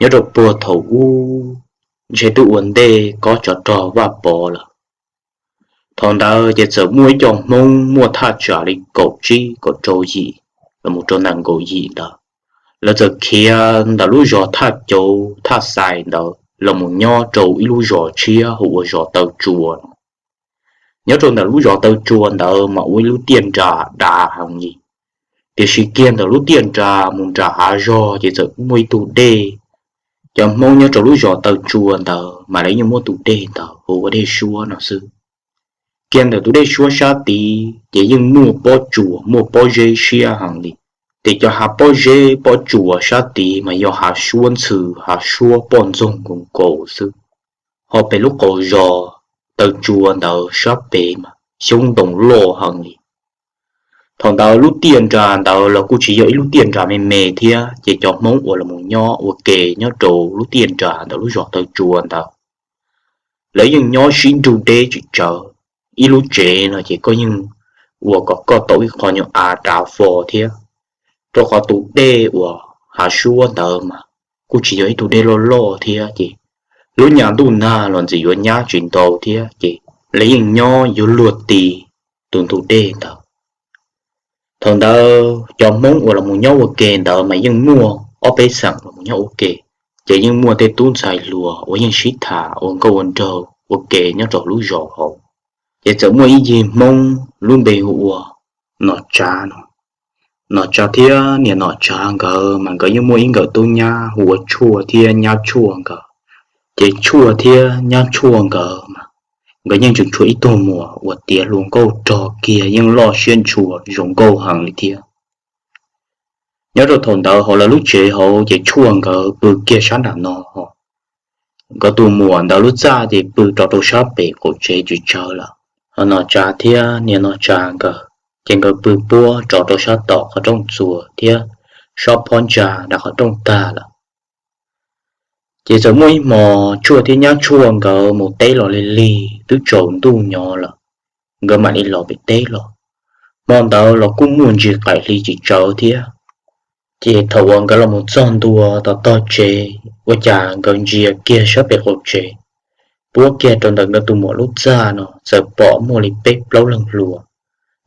Nyob rau puag thaum ub, ntshe twb ua ntej kob tsov rog Vaj Pov lawm. Thaum ntawd ces txawm muaj ib co Hmoob muaj thaj tsam li kaum tsib kaum rau yim los mus rau nees nkaum yim ntawd, lawv txawm khiav ntawm lub zos Thaj Cauv Thaj Xais ntawd los mus nyob rau ib lub zos tshiab hu ua zos Taw Tsua no. Nyob rau ntawm lub zos Taw Tsua ntawd mas ua ib lub tiaj nras dav heev li, tiam sis kiag ntawm lub tiaj nras mus nram hav zog ces txawm muaj ib tug dej. Cov Hmoob nyob rau lub zos Taw Tsua ntawd mas lawv yeej muab tus dej ntawd hu ua dej Suab no xwb. Kiag ntawm tus dej Suab sab tid ces yeej muaj pob tsuas muaj pob zeb siab heev li. Ces cov hav pob zeb pob tsuas sab tid mas yog hav suab ntxhw, hav suab poj ntxoog nkaus nkaus xwb. Ho pem lub qaum zos Taw Tsua ntawd sab pem mas xyoob ntoo loj heev li. Thaum ntawd lub tiaj nras ntawd los kuj tsis yog ib lub tiaj nras me me thiab, ces cov Hmoob uas los mus nyob ua ke nyob rau lub tiaj nras ntawm lub zos Taw Tsua ntawd, lawv yeej nyob sib nrug deb tsis tsawg. Ib lub tsev no ces koj yeej ua kom koj tau ib qho nyuag av dav fo thiab, rau qhov tus dej uas hav suab ntawd mas kuj tsis yog ib tug dej loj loj thiab, ces lub nyas ntuj nag los ntxim yuav nyab tsis ntau thiab, ces lawv yeej nyob yuav luag ti tus ntug dej ntawd. Thaum ntawd cov Hmoob uas los mus nyob ua ke ntawd mas yeej muaj ob peb xeem los mus nyob ua ke, ces yeej muaj tej tub ntxhais hluas uas yeej sib tham ua nkauj ua nraug ua ke nyob rau lub zos hauv. Ces txawm muaj ib yig Hmoob lub npe hu ua Nom Tsav no. Nom Tsav thiab niam Nom Tsav nkawd mas nkawd yeej muaj ib nkawm tub nyab hu ua Tshuaj thiab nyab Tshuaj nkawd. Ces Tshuaj thiab nyab Tshuaj nkawd mas nkawd yeej tseem tshuav ib tug muam uas tiav hluas nkauj rog kiag yeej loj siab ntshua zoo nkauj heev li thiab. Nyob rau thaum ntawd hauv lawv lub tsev hauv ces Tshuaj nkawd pw kiag sab nram no, nkawd tus muam ntawd lub txaj ces pw rov rau sab pem qaum tsev tsis tsawg lawm. Ho Nom Tsav thiab niam Nom Tsav nkawd ces nkawd pw puab rov rau sab tom qhov rooj txuas thiab sab phab ntsa nram qhov rooj tag lawm. Ces txawm muaj ib hmo Tshuaj thiab nyab Tshuaj nkawd mus teb los lig lig twb tsaus ntuj nyob lawm, nkawd mam li los pem teb los. Hmo ntawd los kuj muaj ntsis qaim hli tsis tsawg thiab. Ces thaum uas nkawd los mus txog ntua tom tog tsev ua cas nkawd ntsia kiag sab pem qaum tsev, puab kiag rau ntawm nkawd tus muam lub txaj no txawm pom muaj li peb plaub leeg hluas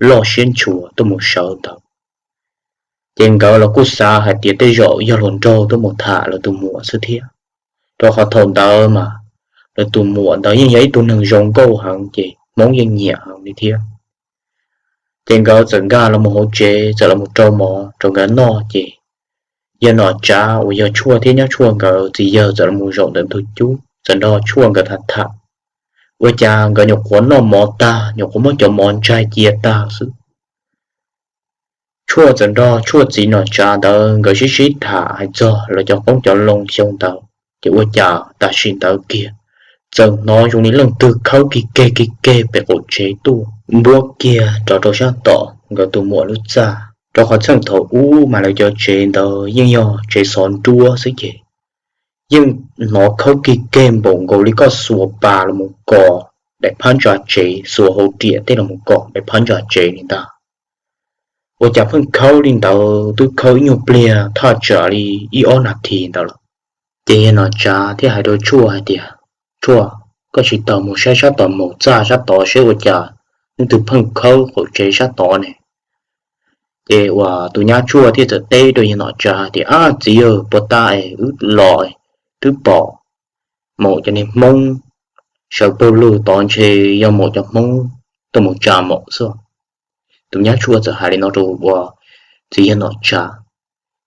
loj siab ntshua tuaj mus sawv ntawd. Ces nkawd los kuj xav hais tias tej zaum yog hluas nraug tuaj mus tham lawv tus muam xwb thiab, rau qhov thaum ntawd mas lawv tus muam ntawd yeej yog ib tug neeg zoo nkauj heev ces Hmoob yeej nyiam heev li thiab. Ces nkawd txawm nkag los mus hauv tsev txawm los mus rau mov rau nkawd noj ces yawg Nom Tsav uas yog Tshuaj thiab nyab Tshuaj nkawd txiv yawg txawm los mus zaum ntawm ntug cub txawm nrog Tshuaj nkawd tham tham. Ua cas nkawd nyuam qhuav noj mov tag nyuam qhuav muab cov mov ntsaig cia tag xwb, Tshuaj txawm nrog Tshuaj txiv Nom Tsav ntawd nkawd sib sib tham hais txog lawv cov qoob cov loo xyoo ntawd, ces ua cas tam sim ntawd kiag txawm hnov zoo li leej twg khawb kig keg kig keg pem qaum tsev tuaj npuab kiag rov rau sab tom nkawd tus muam lub txaj, rau qhov txheej thaum ub mas lawv cov tsev ntawd yeej yog tsev xov nruab xwb ces yeej hnov khawb kig keg npaum nkaus li koj xuas pas los mus kos daim phab ntsa tsev, xuas hauv riam tej los mus kos daim phab ntsa tsev li ntag. Ua cas pheej khawb li ntawd twb khawb ib nyuag pliag thaj tsam li ib ob nas this ntawd lawm. Ces yawg Nom Tsav thiaj hais rau Tshuaj hais tias, Tshuaj, koj tsis tau mus saib sab tom mus txaj sab tod seb ua cas leej twg pheej khawb qaum tsev sab tod ne? Ces uas tus nyab Tshuaj thiaj txawm teb rau yawg Nom Tsav tias, Ab txiv, puas tas es wb los twb pom maum cov niag Hmoob sawv pawg lug tod ntshe yog maum cov Hmoob tuaj mus tsa maum xwb. Tus nyab Tshuaj txawm hais li no rau uas txiv yawg Nom Tsav.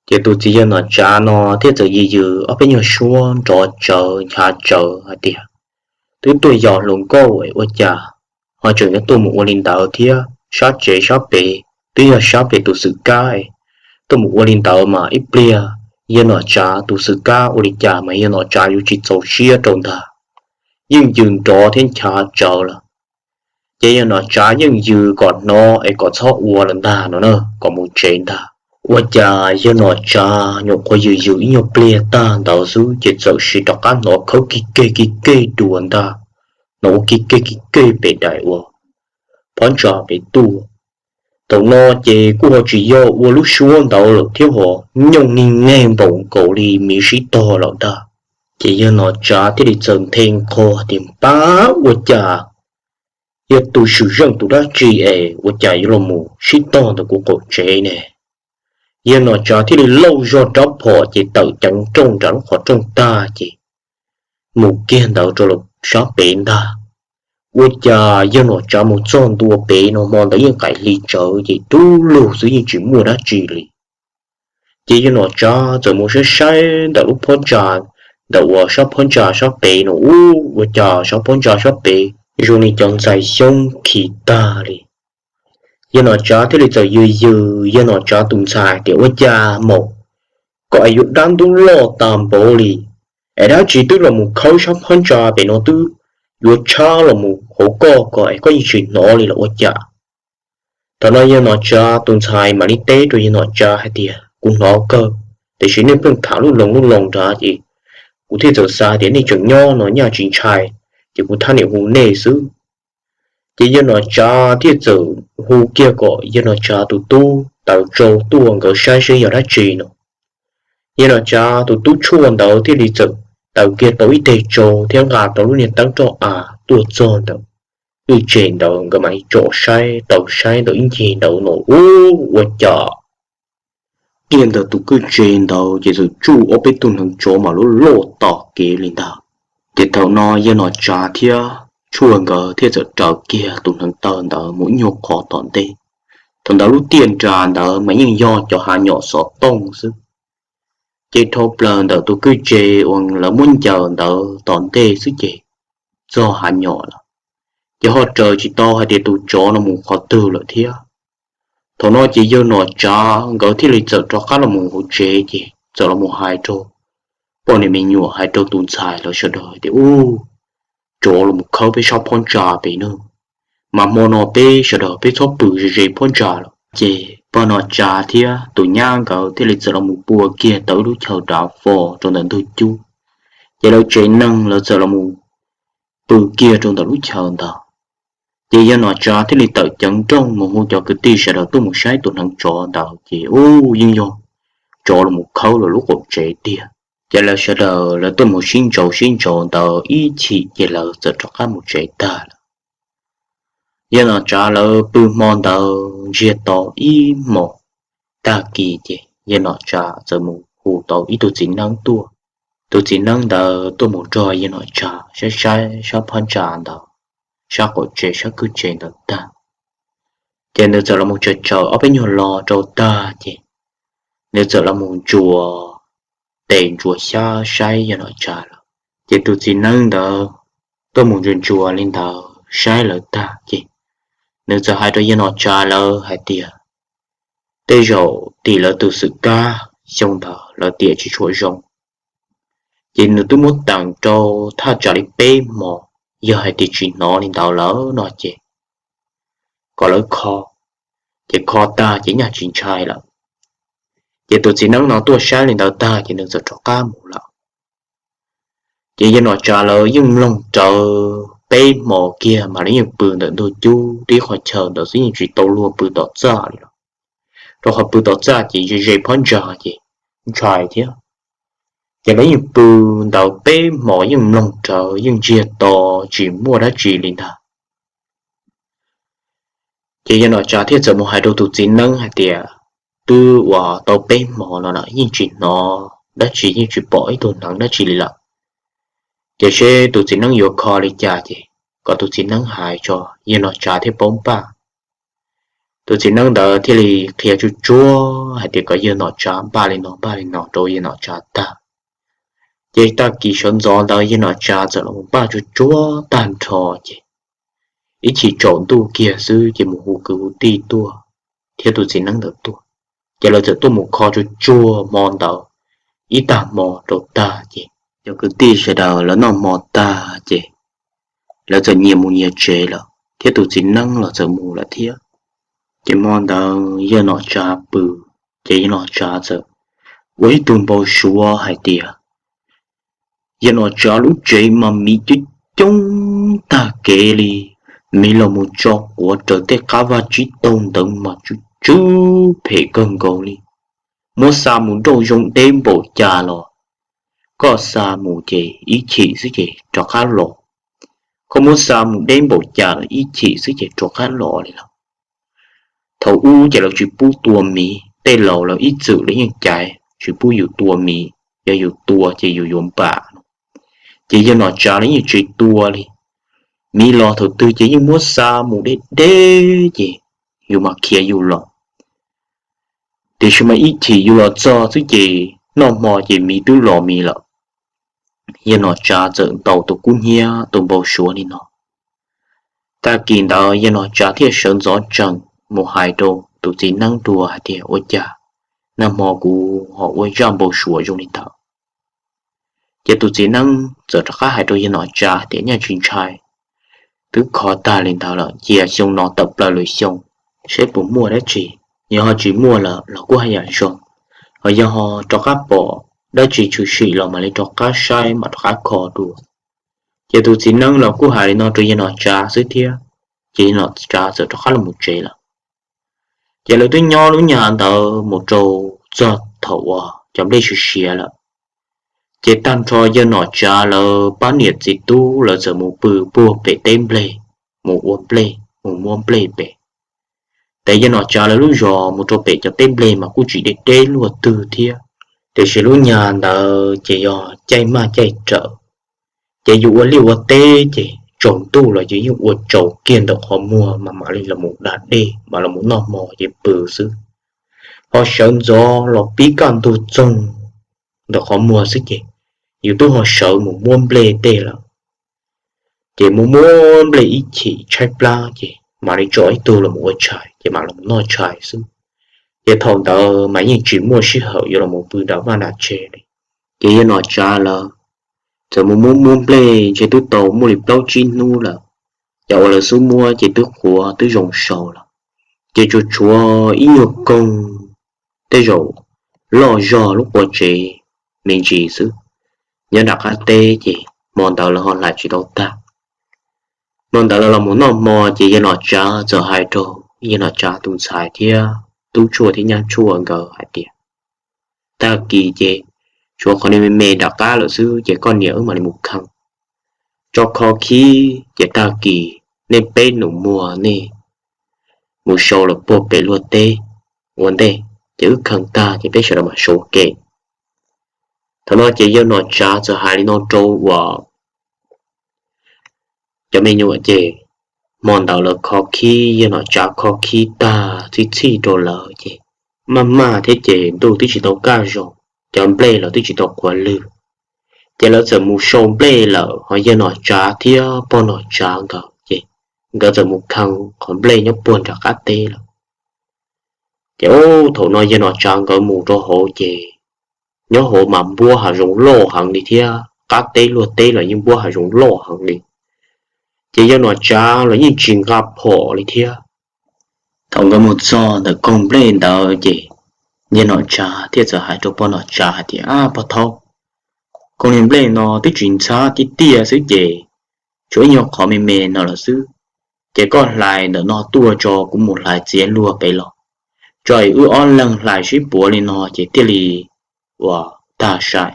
Ces tus txiv yawg Nom Tsav no thiaj txawm yws yws ob peb nyuag suab nrov tsawv nchav tsawv hais tias, Twb tuaj yos hluas nkauj ua cas ho tseem yuav tuaj mus ua li ntawd thiab? Sab tsev sab pem twb yog sab pem tus xwm kab, tuaj mus ua li ntawd mas ib pliag yawg Nom Tsav tus xwm kab ua li cas mas yawg Nom Tsav yuav tsis txaus siab rau ntag. Yeej yws nrov thiab nchav tsawv lawm. Ces yawg Nom Tsav yeej yws kom hnov es kom txhob ua lawm ntag no na, kom mus tsev ntag. Ua cas yawg Nom Tsav nyuam qhuav yws yws ib nyuag pliag tag ntawd xwb ces txawm sim rov qab hnov khawb kig keg kig keg dua ntag, hnov ua kig keg kig keg pem daim uas phab ntsa pem tuaj. Thaum no ces kuj ho tsis yog ua lub suab ntawd lawm thiab, ho nyooj neeg nkaus li miv sib tog lawm ntag. Ces yawg Nom Tsav thiaj li txawm nthe nqho tias, Pab, ua cas yog tus swm zeej tus dab tsi es ua cas yuav los mus sib tog ntawm kuv qaum tsev ne? Yawg Nom Tsav thiaj li lauj zog rab phom ces tawm ceev nrooj nram lub qhov rooj tag ces mus kiag ntawd rau sab pem ntag. Ua cas yawg Nom Tsav mus txog ntua pem no hmo ntawd yeej qaim hli tsawv ces dub lug xwb, yeej tsis muaj dab tsi li. Ces yawg Nom Tsav txawm mus saib saib ntawm lub phab ntsa, ntawm uas sab phab ntsa sab pem no, ub, ua cas sab phab ntsa sab pem zoo li cov ntxhais xyoob khi tag li. Yawg Nom Tsav thiaj li txawm yws yws yawg Nom Tsav tus ntxhais tias, Ua cas mas koj es yuav dab ntub loj tag npaum li, es dab tsi twb los mus khawb sab phab ntsa pem no twb yuav tshab los mus hauv koj ko es koj yeej tsis hnov li los ua cas? Thaum no yawg Nom Tsav tus ntxhais mam li teb rau yawg Nom Tsav hais tias, Kuv hnov kawg, tiam sis nej pheej tham lub loo lub loo nrad ces kuv thiaj txawm xav tias nej tseem nyob no nyaj tsis ntshai, ces kuv thab niam hu nej xwb. Ces yawg Nom Tsav thiaj txawm hu kiag kom yawg Nom Tsav tus tub taws tsau tuaj nkawd saib seb yog dab tsi no. Yawg Nom Tsav tus tub tshuaj ntawd thiaj li txawm taws kiag tau ib teg tsau thiab nqa tau lub niag teeb roj av tuaj txog ntawm kwj tse ntawd, nkawd mam li tsom saib tau saib ntawm ib ncig ntawd no, ub, ua cas kiag ntawm tus kwj tse ntawd ces txawm tsuj ob peb tug hneev tsov mas lub loj tom kev li ntag. Ces thaum no yawg Nom Tsav thiab tshuaj nkawd thiaj txawm raws kiag tus hneev taw ntawd mus ib nyuag qhov tom ntej. Thaum ntawd lub tiaj nras ntawd mas yeej yog cov hav nyom xov tooj xwb. Ces dhau plaws ntawm tus kwj tse uas lawv muab ncaws ntawd tom ntej xwb ces txog hav nyom lawm. Ces ho raws tsis tau hais tias tus tsov no mus qhov twg lawm thiab. Thaum no ces yawg Nom Tsav nkawd thiaj li txawm rov qab los mus hauv tsev ces txawm los mus hais rau poj niam me nyuam, hais rau tus ntxhais lawv sawv daws tias, Ub, tsov los mus khawb peb sab phab ntsa pem no, mas hmo no peb sawv daws peb txhob pw ze ze phab ntsa lawm. Ces poj Nom Tsav thiab tus nyab nkawd thiaj li txawm los mus pua kiag tau ib lub chaw dav fo rau ntawm ntug cub. Ces lawv tsev neeg lawv txawm los mus pw kiag rau ntawm lub chaw ntawd. Ces yawg Nom Tsav thiaj li tawm ceev nrooj mus hu cov kwv tij sawv daws tuaj mus saib tus hneev tsov ntawd ces ub, yeej yog tsov los mus khawb lawv lub qaum tsev tiag. Ces lawv sawv daws lawv tuaj mus sib ntsaus sib ntsaus ntawd ib chim ces lawv txawm rov qab mus tsev tag lawm. Yawg Nom Tsav lawv pw hmo ntawd ntsiag to ib hmos, tag kis ces yawg Nom Tsav txawm mus hu tau ib tug txiv neeb tuaj. Tus txiv neeb ntawd tuaj mus nrog yawg Nom Tsav saib saib sab phab ntsa ntawd, sab qaum tsev sab kwj tsev ntawd tag, ces nws txawm los mus tsaws tsaws ob peb nyuag lo rau tag ces nws txawm los mus ntsuas tes ntsuas xyab saib yawg Nom Tsav lawm. Ces tus txiv neeb ntawd tuaj mus ntsuas ntsuas li ntawd saib lawv tag ces nws txawm hais rau yawg Nom Tsav lawv hais tias, Tej zaum tim lawv tus xwm kab xyoo ntawd lawv tiam tsis tshua zoo, ces nws twb muab teem rau thaj tsam li peb hmos, yog hais tias tsis hnov li ntawd lawm no ces kom lawv kho, ces kho tag ces nyaj tsis ntshai lawm. Ces tus txiv neeb no tuaj saib li ntawd tag ces nws txawm rov qab mus lawm. Ces yawg Nom Tsav lawv yeej mloog rawv peb hmos kiag mas lawv yeej pw ntawm ntug cub tib qhov chaw ntawd xwb, yeej tsis tau luag pw tom txaj li lawm, rau qhov pw tom txaj ces ze ze phab ntsa ces ntshai thiab. Ces lawv yeej pw ntawd peb hmos yeej mloog rawv yeej ntsiag to tsis muaj dab tsi li ntag. Ces yawg Nom Tsav thiaj txawm mus hais rau tus txiv neeb hais tias, Twb ua tau peb hmos no lawm yeej tsis hnov dab tsi, yeej tsis pom ib tug hneev dab tsi li lawm. Ces seb tus txiv neeb yuav kho li cas ces kom tus txiv neeb hais tso, yawg Nom Tsav thiaj paub npaj. Tus txiv neeb ntawd thiaj li qhia tsuj tsuag hais tias kom yawg Nom Tsav npaj li no npaj li no rau yawg Nom Tsav tag. Ces tag kis sawv ntxov ntawd yawg Nom Tsav txawm los npaj tsuj tsuag tag nrho ces ib chim tsaus ntuj kiag xwb ces mus hu kwv hu tij tuaj thiab tus txiv neeb ntawd tuaj. Ces lawv txawm tuaj mus kho tsuj tsuag hmo ntawd ib tag hmo rau tag ces cov kwv tij sawv daws lawv noj hmo tag ces lawv txawm nyias mus nyias tsev lawm thiab tus txiv neeb los txawm mus lawm thiab. Ces hmo ntawd yawg Nom Tsav pw, ces yawg Nom Tsav txawm ua ib tug npau suav hais tias yawg Nom Tsav lub tsev mas miv coob coob tag kev li, Miv los mus tso quav raws tej qab vaj tsib taug ntawd mas tsw tsw phem kawg nkaus li. Muab xa mus nrauj zoo deb npaum cas los koj xa mus ces ib chim xwb ces rov qab los. Koj muab xa mus deb npaum cas los ib chim xwb ces rov qab los li lawm. Thaum ub ces lawv tsis pub tua miv, tej laus lawv ib txwm lawv yeej caiv tsis pub yus tua miv, yog yus tua ces yus yuav npam. Ces yawg Nom Tsav lawv yeej tsis tua li. Miv los thaum twg ces yeej muab xa mus deb deb ces yus mam khiav yus los. Tiam sis mas ib chim yus los txog xwb ces noj hmo ces miv twb los miv lawm. Yawg Nom Tsav txawm ntaus tus kub hnyiab tus npau suav li no. Tag kis ntawd yawg Nom Tsav thiaj sawv ntxov tsees mus hais rau tus txiv neeb dua hais tias, Ua cas nag hmo kuv ho ua zaj npau suav zoo li ntawd? Ces tus txiv neeb txawm rov qab hais rau yawg Nom Tsav tias, Nyaj tsis ntshai, twb kho tag li ntawd lawm, cia xyoo no tawm plaws lwm xyoo seb puas muaj dab tsi. Yog ho tsis muaj lawm los kuj haj yam zoo, ho yog ho rov qab pom dab tsi tshwm sim los mam li rov qab saib mam rov qab kho dua. Ces tus txiv neeb los kuj hais li no rau yawg Nom Tsav xwb thiab, ces yawg Nom Tsav txawm rov qab los mus tsev lawm. Ces lawv twb nyob lub nyag ntawd mus rau txog thaum uas cov nplej siav siav lawm. Ces tag nrho yawg Nom Tsav lawv pab niam txiv tub lawv txawm mus pw puag pem teb nplej, mus ua nplej mus muab nplej pem. Ces yawg Nom Tsav lawv lub zos mus rau pem cov teb nplej mas kuj tsis deb deb luaj twg thiab, tiam sis lub nyag ntawd ces yog caij maj caij rawm. Ces yus ua liaj ua teb ces tsaus ntuj los yus yeej ua tsaus kiag ntawm qhov muag mas mam li los mus da dej mam los mus noj hmo ces pw xwb. Ho sawv ntxov los pib kaj ntug txoog ntawm qhov muag xwb ces yus twb ho sawv mus muab nplej tej lawm. Ces muab muab nplej ib chim tshaib plab ces mam li tso ib tug los mus ua tshais ces mam los noj tshais xwb. Ces thaum ntawd mas yeej tsis muaj sij hawm yuav los mus pw nram vaj nram tsev li. Ces yawg Nom Tsav lawv txawm mus muab muab nplej ntshe twb tau muaj li plaub tsib hnub lawm. Cov uas lawv xub muab ces twb qhuav twb zoo sau lawm. Ces tsuas tshuav ib nyuag koog tej zaum loj zog lub qua tsev me ntsis xwb. Nyob nram qab teb ces hmo ntawd lawv ho hlais tsis tau tag. Hmo ntawd lawv los mus noj hmo ces yawg Nom Tsav txawm hais rau yawg Nom Tsav tus ntxhais thiab tub tshuaj thiab nyab tshuaj nkawd hais tias, Tag kis ces tshuav qhov niag me me nram qab lawm xwb ces koj niam wb mam li mus kheej. Tso kho khib ces tag kis nej peb nus muag nej mus sau lawm puag pem luag teb ua ntej, ces wb kheej tag ces peb sawv daws mam sau ua ke. Thaum no ces yawg Nom Tsav txawm hais li no rau uas cov me nyuam ces hmo ntawd lawv kho khib, yawg Nom Tsav kho khib tag txhij txhij rau lawv ces maj maj thiab ces ntuj twb tsis tau kaj zoo, cov nplej los twb tsis tau qhuav lwg. Ces lawv txawm mus sau nplej lawm, ho yawg Nom Tsav thiab pog Nom Tsav nkawd ces nkawd txawm mus kheej qhov nplej nyob puag nram qab teb lawm. Ces thaum no yawg Nom Tsav nkawd mus rau hauv ces nyob hauv mas npuab hav zoov loj heev li thiab qab teb luag teb los yeej npuab hav zoov loj heev li. Ces yawg Nom Tsav los yeej tsis nqa phom li thiab. Thaum nkawd mus txog ntawm koog nplej ntawd ces yawg Nom Tsav thiaj txawm hais rau pog Nom Tsav hais tias, Ab pog thaub, koog niag nplej no twb tsis ntxhab tiag tiag xwb ces tshuav ib nyuag qhov me me no lawm xwb. Ces koj hlais ntawm no tuaj tso kuv mus hlais txiav luag pem los, tso es wb ob leeg hlais sib puav li no ces thiaj li uas tag sai.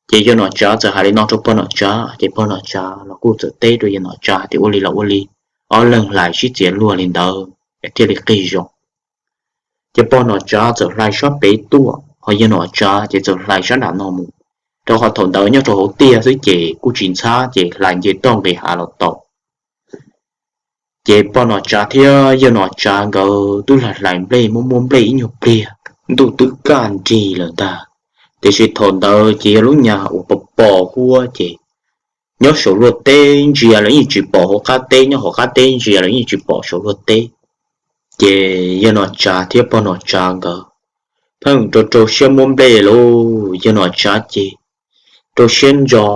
Ces yawg Nom Tsav txawm hais li no rau pog Nom Tsav ces pog Nom Tsav los kuj txawm teb rau yawg Nom Tsav tias, Ua li los ua li, ob leeg hlais sib txiav luag li ntawd thiaj li qig zoo. Ces pog Nom Tsav txawm hlais sab pem tuaj, ho yawg Nom Tsav ces txawm hlais sab nram no mus, rau qhov thaum ntawd nyob rau hauv tiaj xwb ces kuj tsis ntxhab ces hlais nce toj nqis hav los tau. Ces pog Nom Tsav thiab yawg Nom Tsav nkawd twb hlais hlais nplej muab muab nplej ib nyuag pliag, ntuj twb kaj nrig lawm ntag. Tiam sis thaum ntawd ces yog lub nyag uas pos pos huab ces nyob saum luag teb ntsia los yeej tsis pom hauv qab teb, nyob hauv qab teb ntsia los yeej tsis pom saum luag teb. Ces yawg Nom Tsav thiab pog Nom Tsav nkawd pheej rau rau siab muab nplej lauj, yawg Nom Tsav ces rau siab ntso,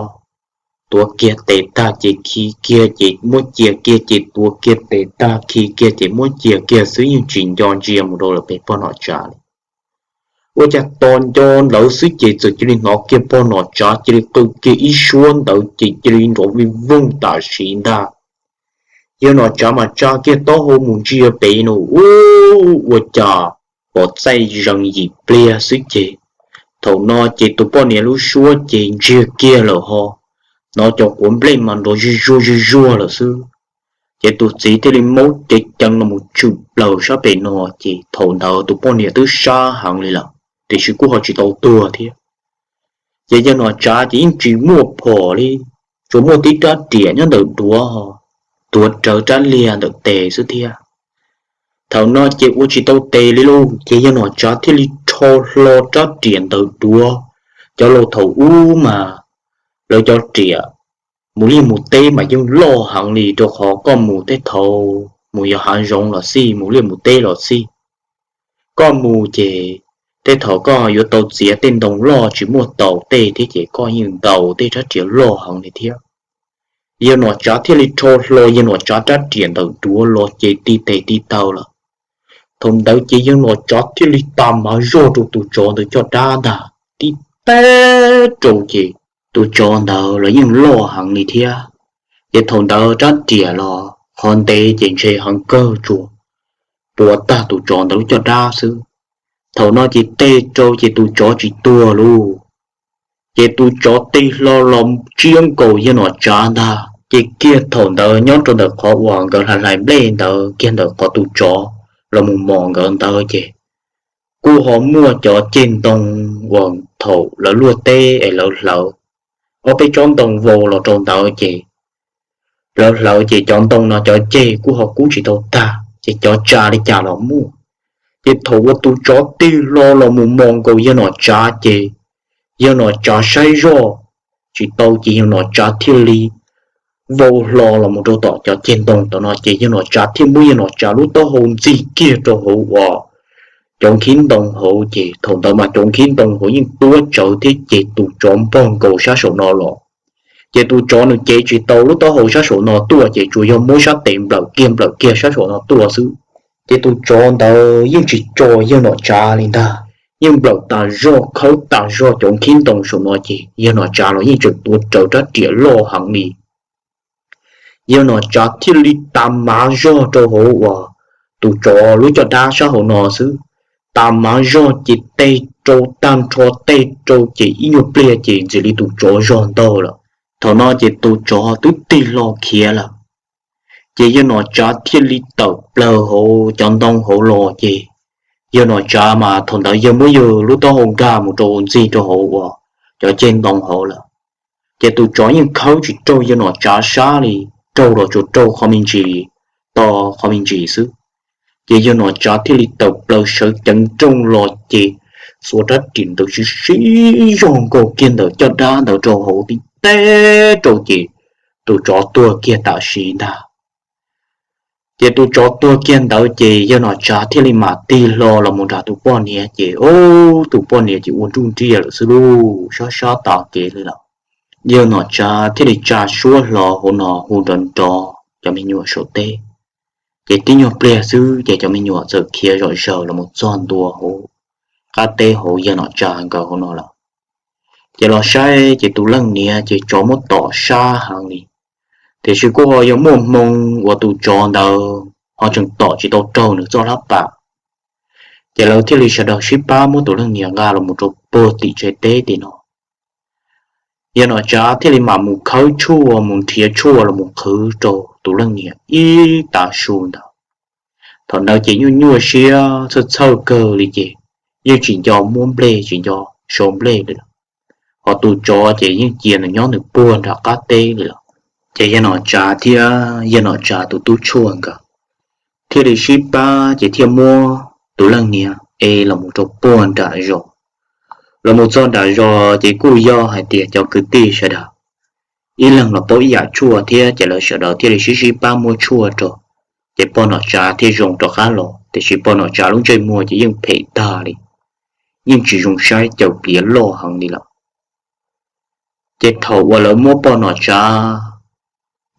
tuav kiag tes tag ces khi kiag ces muab cia kiag ces tuav kiag tes tag khi kiag ces muab cia kiag xwb, yeej tsis nco ntsia mus rau lawm pem pog Nom Tsav li. Ua cas tos nco ntawd xwb ces txawm cia li hnov kiag pog Nom Tsav cia li qw kiag ib suab ntawd ces cia li nrov vij voog tam sim ntag. Yawg Nom Tsav mas tsa kiag taub hau mus ntsia pem no ub, ua cas pom txaij zees yim pliag xwb ces, thaum no ces tus poj niam lub suab ces ntsiag kiag lawm ho, hnov cov quav nplej mas nrov zuj zuag zuj zuag lawm xwb. Ces tus txiv thiaj li maub cev ceev los mus tshwm plaws sab pem no, ces thaum ntawd tus poj niam twb sab heev li lawm, tiam sis kuj ho tsis tau tuag thiab. Ces yawg Nom Tsav ces yeej tsis muaj phom li, tsuas muaj tib rab riam nyob ntawm duav, tuav rawv rab liag ntawm tes xwb thiab. Thaum no ces ua tsis tau tes li lauj, ces yawg Nom Tsav thiaj li rho hlo rab riam ntawm duav. Cov laus thaum ub mas lawv cov riam mus liaj mus teb mas yeej loj heev li, rau qhov koj mus tej thaum mus yos hav zoov los xij, mus liaj mus teb los xij, koj mus ces tej thaum koj yuav tau txiav tej ntoo loj tsis muaj taus tej thiab, ces koj yeej ntaus tej rab riam loj heev li thiab. Yawg Nom Tsav thiaj li rho hlo yawg Nom Tsav rab riam ntawm duav los ces ti tes ti taw lawm. Thaum ntawd ces yawg Nom Tsav thiaj li tas mav zog rau tus tsov ntawd caj dab ntag, tib teg rau ces tus tsov ntawd los yeej loj heev li thiab. Ces thaum ntawd rab riam los qhov ntev ces ntshe heev kawg tsuas puas tag tus tsov ntawd lub caj dab xwb. Thaum no ces teg rau ces tus tsov tsis tuag lauj. Ces tus tsov tig hlo los tsiab nkaus yawg Nom Tsav ntag, ces kiag thaum ntawd nyob rau ntawm qhov uas nkawd hlais hlais nplej ntawd, kiag ntawm qhov tus tsov los mus mos nkawd ntawd ces kuj ho muaj cov ceg ntoo uas thaum lawv luaj teb es lawv hlawv ob peb tsob ntoo vau los rau ntawd ces lawv hlawv ces cov ntoo no cov ceg kuj ho kub tsis tau tag, ces cov tsa li cas los muaj. Ces thaum uas tus tsov tig hlo los mus mos nkaus yawg Nom Tsav ces yawg Nom Tsav saib zoj tsis tau ces yawg Nom Tsav thiaj li vau hlo los mus rau tom cov ceg ntoo tom no, ces yawg Nom Tsav thiaj muab yawg Nom Tsav lub taub hau ntxig kiag rau hauv uas cov nkhib ntoo hauv, ces thaum ntawd mas cov nkhib ntoo hauv yeej tuab tsawv thiab, ces tus tsov npog nkaus sab saum no los. Ces tus tsov nws cev tsis tau lub taub hau sab saum no tuaj, ces tsuas yog muab sab tes nplawm kiag nplawm kiag sab saum no tuaj xwb. Ces tus tsov ntawd yeej tsis tso yawg Nom Tsav li ntag, yeej nplawm tas zog khawb tas zog cov nkhib ntoo saum no, ces yawg Nom Tsav los yeej tseem tuav rawv rab riam loj heev li. Yawg Nom Tsav thiaj li tas mav zog rau hauv uas tus tsov lub caj dab sab hauv no xwb. Tas mav zog ces teg rau tag nrho, teg rau ces ib nyuag pliag ces ntxim li tus tsov zog ntaug lawm. Thaum no ces tus tsov twb tig hlo khiav lawm. Ces yawg Nom Tsav thiaj li tawm plaws hauv cov ntoo hauv los, ces yawg Nom Tsav mas thaum ntawd yawg muab yawg lub taub hau nkag mus rau ntxig rau hauv uas cov ceg ntoo hauv lawm. Ces tus tsov yeej khawb tsis raug yawg Nom Tsav sab li, raug los tsuas raug qhov me ntsis, to qhov me ntsis xwb. Ces yawg Nom Tsav thiaj li tawm plaws sawv ceev nrooj los, ces xuas rab riam ntawd sib sib zog nkaus kiag ntawm caj dab ntawd rau hauv tib teg rau, ces tus tsov tuag kiag tam sim ntag. Ces tus tsov tuag kiag ntawd ces yawg Nom Tsav thiaj li mam tig hlo los mus nram tus poj niam, ces ub, tus poj niam ces ua nruj nriaj lawm xwb lauj, sab sab tas kev li lawm. Yawg Nom Tsav thiaj li tsa suab hlo hauv no hu nrov nrov cov me nyuam saum teb. Ces tib nyuag pliag xwb ces cov me nyuam txawm khiav zom zaws los mus txog ntua hauv qab teb hauv yawg Nom Tsav nkawd hauv no lawm. Ces los saib ces tus leej niam ces tsov muab tom sab heev li, tiam sis kuj ho yog muaj hmoo uas tus tsov ntawd ho tseem tom tsis tau raug nws txoj hlab pas. Ces lawv thiaj li sawv daws sib pab muab tus leej niam nqa los mus rau puag tim tsev teb tim no. Yawg Nom Tsav thiaj li mam mus khawb tshuaj, mus nrhiav tshuaj los mus qhwv rau tus leej niam ib tav su ntawd. Thaum ntawd ces nyuaj nyuaj siab txhawj txhawj kawg li, ces yeej tsis nco muab nplej tsis nco sau nplej li lawm. Ho tus tsov ces yeej cia nws nyob nws puag nram qab teb li lawm. Ces yawg Nom Tsav thiab yawg Nom Tsav tus tub tshuaj nkawd thiaj li sib pab ces thiaj muab tus leej niam ev los mus rau puag nram zos. Los mus txog nram zos ces kuj yog hais tias cov kwv tij sawv daws ib leeg los paub ib yam tshuaj thiab, ces lawv sawv daws thiaj li sib sib pab muab tshuaj rau, ces pog Nom Tsav thiaj zoo rov qab los, tiam sis pog Nom Tsav lub ntsej muag ces yeej phem tag li, yeej tsis zoo saib, caws pliav loj heev li lawm. Ces thaum uas lawv muab pog Nom Tsav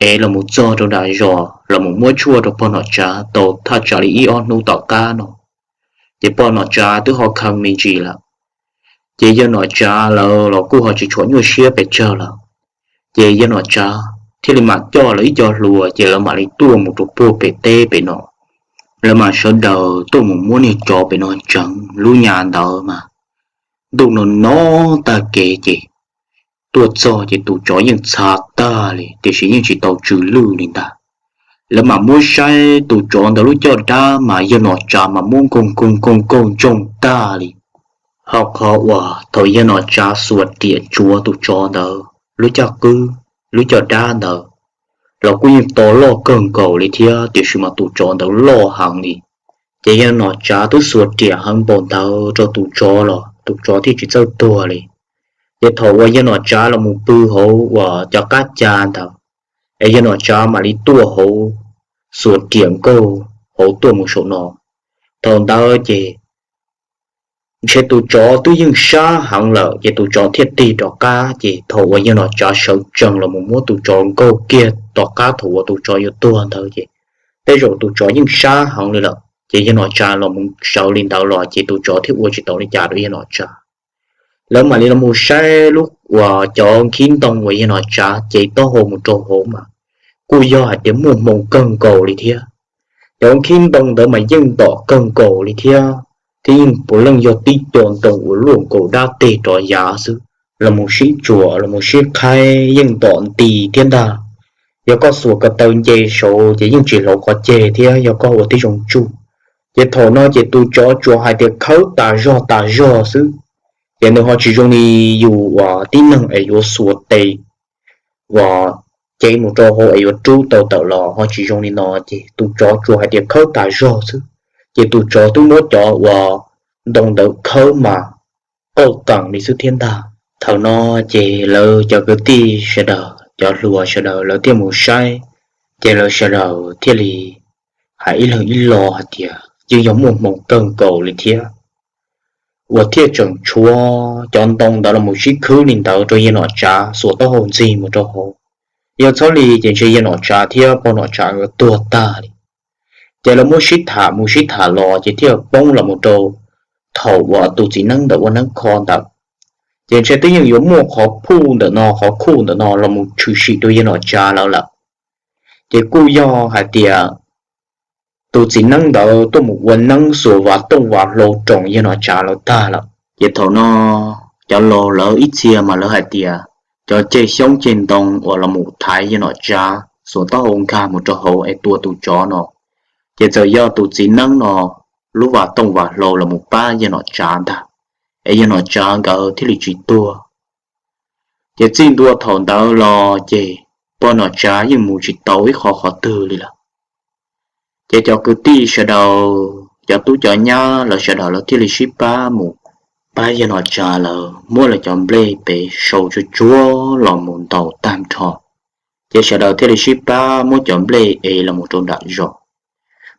ev los mus txog rau nram zos los mus muab tshuaj rau pog Nom Tsav tau thaj tsam li ib ob hnub tom qab no, ces pog Nom Tsav twb ho kheev me ntsis lawm. Ces yawg Nom Tsav lawv los kuj ho tsis tshua nyuaj siab pes tsawg lawm. Ces yawg Nom Tsav thiaj li mam coj lawv ib co hluas ces lawv mam li tuaj mus rau puag pem teb pem no. Lawv mam sawv daws tuaj mus muab niag tsov pem no ntseev. Lub nyam ntawd mas ntuj no no tag kev ces tuaj txog ces tus tsov yeej txhav tag li tiam sis yeej tsis tau tsw lwj li ntag. Lawv mam muab saib tus tsov ntawd lub caj dab mas yawg Nom Tsav mas muab nkaug nkaug nkaug nkaug ntsoog tag li. Ho qhov uas thaum yawg Nom Tsav xuas riam tsuav tus tsov ntawd lub caj qwb, lub caj dab ntawd los kuj yeej to loj kawg nkaus li thiab tiam sis mas tus tsov ntawd loj heev li. Ces yawg Nom Tsav twb xuas riam heev npaum ntawd rau tus tsov los tus tsov thiaj tsis txawj tuag li. Ces thaum uas yawg Nom Tsav los mus pw hauv uas cov qab ca ntawd es yawg Nom Tsav mam li tuaj hauv, xuas riam nkaug hauv tuaj mus saum no. Thaum ntawd ces ntshe tus tsov twb yeej sab heev lawm ces tus tsov thiaj tig rov qab. Ces thaum uas yawg Nom Tsav sawv tsees los mus muab tus tsov nkaug kiag tom qab thaum uas tus tsov yuav tuag ntawd ces tej zaum tus tsov yeej sab heev li lawm ces yawg Nom Tsav los mus sawv li ntawd los ces tus tsov thiaj ua tsis tau li cas rau yawg Nom Tsav. Lawv mam li los mus saib lub uas cov nkhib ntoo uas yawg Nom Tsav cev taub hau mus rau hauv mas kuj yog hais tias muaj hmoo kawg nkaus li thiab. Cov nkhib ntoo ntawd mas yeej ntom kawg nkaus li thiab, thiab yeej puav leej yog tib co ntoo uas luaj nkaus dab teg rov yav xwb. Los mus sib tsuam los mus sib qhaib yeej ntom nti thiab ntag. Yog koj xuas ko taw nce saud ces yeej tsis hlauv qhov ceg thiab yog koj ua tib zoo tsuj. Ces thaum no ces tus tsov tsuas hais tias khawb tas zog tas zog xwb, ces nws ho tsis zoo li yus uas tib neeg es yuav xuas tes uas cev mus rau hauv es yuav rub tau tawm los ho tsis zoo li no. Ces tus tsov tsuas hais tias khawb tas zog xwb, ces tus tsov twb muab cov uas ntoo ntawd khawb mas qauj qees li xwb thiab ntag. Thaum no ces lawv cov kwv tij sawv daws, cov hluas sawv daws lawv thiaj mus saib, ces lawv sawv daws thiaj li hais ib leeg ib lo hais tias yeej yog muaj hmoo kawg nkaus li thiab. Uas thiaj tseem tshuav cov ntoo ntawd los mus sib khwb li ntawd rau yawg Nom Tsav xuas taub hau ntxig mus rau hauv. Yog txhob li ces ntshe yawg Nom Tsav thiab pog Nom Tsav nkawd tuag tag li. Ces lawv muab sib tham mus sib tham los ces thiaj poob los mus rau thaum uas tus txiv neeb ntawd ua neeb kho ntawd. Ces ntshe twb yeej yuav muaj qhov phuj ntawm no qhov khuj ntawm no los mus tshwm sim rau yawg Nom Tsav lawv lawm. Ces kuj yog hais tias tus txiv neeb ntawd tuaj mus ua neeb xuas vas tooj vas hlau roos yawg Nom Tsav lawv tag lawm. Ces thaum no cov laus lawv ib txhia mas lawv hais tias cov ceg xyoob ceg ntoo uas los mus thaiv yawg Nom Tsav xuas taub hau nkag mus rau hauv es tua tus tsov no, ces txawm yog tus txiv neeb no lub vas tooj vas hlau los mus pab yawg Nom Tsav ntag, es yawg Nom Tsav nkawd thiaj li tsis tuag. Ces txij ntua thaum ntawd los ces pog Nom Tsav yeej mus tsis tau ib qho qhov twg li lawm. Ces cov kwv tij sawv daws, cov tub cov nyab lawv sawv daws lawv thiaj li sib pab mus pab yawg Nom Tsav lawv muab lawv cov nplej pem sau tsuag tsuag los mus ntaus tag nrho. Ces sawv daws thiaj li sib pab muab cov nplej ev los mus rau nram zos.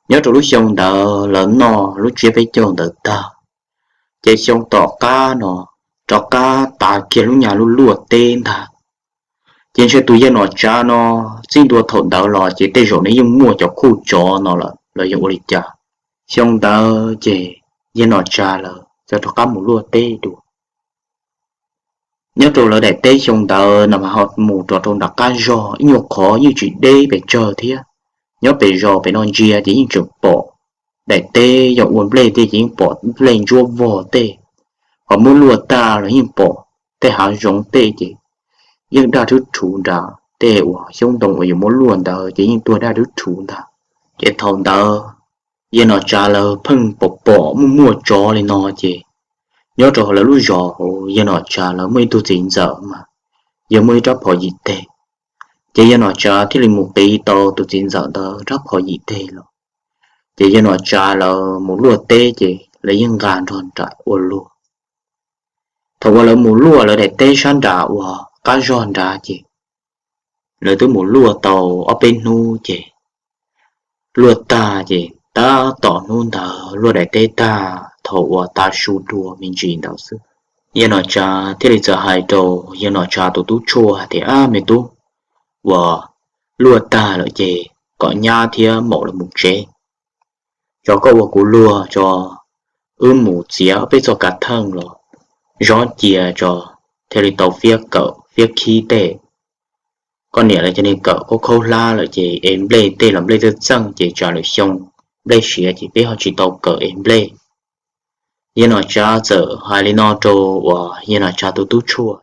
Nyob rau lub xyoo ntawd lawv noj lub tsiab peb caug ntawd tag, ces xyoo tom qab no rov qab tas kiag lub nyam lub luaj teb ntag. Ces ntshe tus yawg Nom Tsav no txij ntua thaum ntawd los ces tej zaum nws yeej muaj cov khuj tsov no lawm los yog ua li cas. Xyoo ntawd ces yawg Nom Tsav lawv txawm rov qab mus luaj teb dua. Nyob rau lawv daim teb xyoo ntawd no mas ho mus rov rau nram qab zog ib nyuag qhov yeej tsis deb pes tsawg thiab. Nyob pem zos pem no ntsia ces yeej tseem pom daim teb yog ua nplej tej ces yeej pom nplej ntsuab vog tej, ho muab luaj tag los yeej pom tej hav zoov tej ces yeej daj rhwb rhuv nrad, tej uas xyoob ntoo uas yuav muab luaj ntawd ces yeej tuag daj rhwb rhuv ntag. Ces thaum ntawd yawg Nom Tsav lawv pheej pom pom muaj muaj tsov li no ces nyob rau hauv lawv lub zos hauv yawg Nom Tsav lawv muaj ib tug txiv ntxawm mas yog muaj ib rab phom yim teg. Ces yawg Nom Tsav thiaj li mus qiv tau tus txiv ntxawm ntawd rab phom yim teg los. Ces yawg Nom Tsav lawv mus luaj teb ces lawv yeej nqa nrog nraim ua luaj. Thaum uas lawv mus luaj lawv daim teb sab nrad uas qab zog nrad ces lawv twb mus luaj tau ob peb hnub ces luaj tag ces tab tom hnub ntawd luaj daim teb tag thaum uas tav su dua me ntsis ntawd xwb, yawg Nom Tsav thiaj li txawm hais rau yawg Nom Tsav tus tub tshuaj hais tias, Ab me tub, uas luaj tag lawm ces kom nyab thiab maum lawv mus tsev. Tso koj ua kuv luag tso, wb mus txiav peb txoj kav theej los zov cia tso, thiaj li tau fiab kawm fiab khib tej. koj niam lawv cov niag kawm khaub khaub hlab lawm ces es nplej tej los nplej txawj txeej ces tsam lwm xyoo nplej siav ces peb ho tsis tau kawm es nplej. Yawg Nom Tsav txawm hais li no rau uas Yawg Nom Tsav tus tub Tshuaj,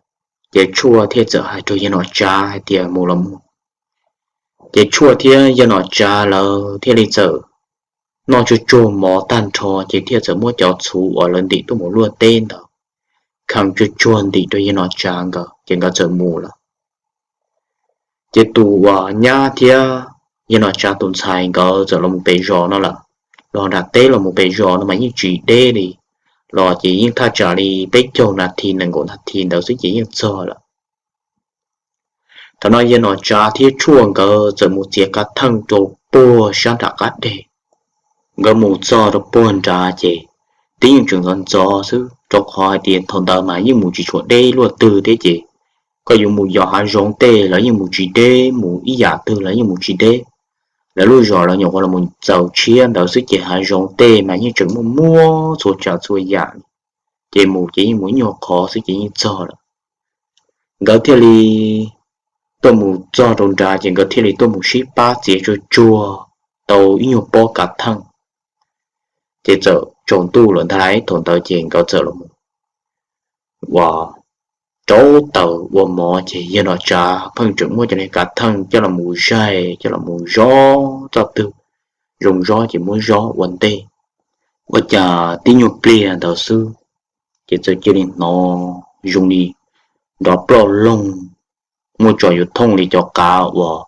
ces Tshuaj thiaj txawm hais rau Yawg Nom Tsav hais tias mus los mus. Ces Tshuaj thiab Yawg Nom Tsav lawv thiaj li txawm noj tsuag tsuag mov tag nrho ces thiaj txawm muab cov txhuv uas lawv ntim tuaj mus luaj teb ntawd kheev tsuag tsuag ntim rau Yawg Nom Tsav nkawd ces nkawd txawm mus lawm. Ces tus uas nyab thiab Yawg Nom Tsav tus ntxhais nkawd txawm los mus pem zos no lawm, los nram teb los mus pem zos no mas yeej tsis deb li, los ces yeej thaj tsam li peb caug nas this nees nkaum nas this ntawd xwb ces yeej txog lawm. Thaum no Yawg Nom Tsav thiab Tshuaj nkawd txawm mus txiav kav theej rau puag sab nram qab deg. Nkawd mus txog rau puag nrad ces twb yeej tseem ntxov ntxov xwb rau qhov hais tias thaum ntawd mas yeej mus tsis tshua deb luaj twg thiab ces koj yuav mus yos hav zoov tej los yeej mus tsis deb, mus ib yam twg los yeej mus tsis deb. Lawv lub zos lawv nyuam qhuav los mus txaus tshiab ntawd xwb ces hav zoov tej mas yeej tseem muaj muaj txhua tsav txhua yam, ces mus ces yeej mus ib nyuag qhov xwb ces yeej txog lawm. Nkawd thiaj li tuaj mus txog rau nrad ces nkawd thiaj li tuaj mus sib pab txiav tsuag tsuag tau ib nyuag pob kav theej. Ces txawm tsaus ntuj lawm ntag, thaum ntawd ces nkawd txawm los ua rauv taws ua mov ces Yawg Nom Tsav pheej tseem muab cov niag kav theej coj los mus zaig coj los mus zov, txoj twg zoo zov ces muab zov ua ntej. Ua cas tib nyuag pliag ntawd xwb ces txawm cia li hnov zoo li nrov ploj loog, muaj tso yuav thooj li cov qav uas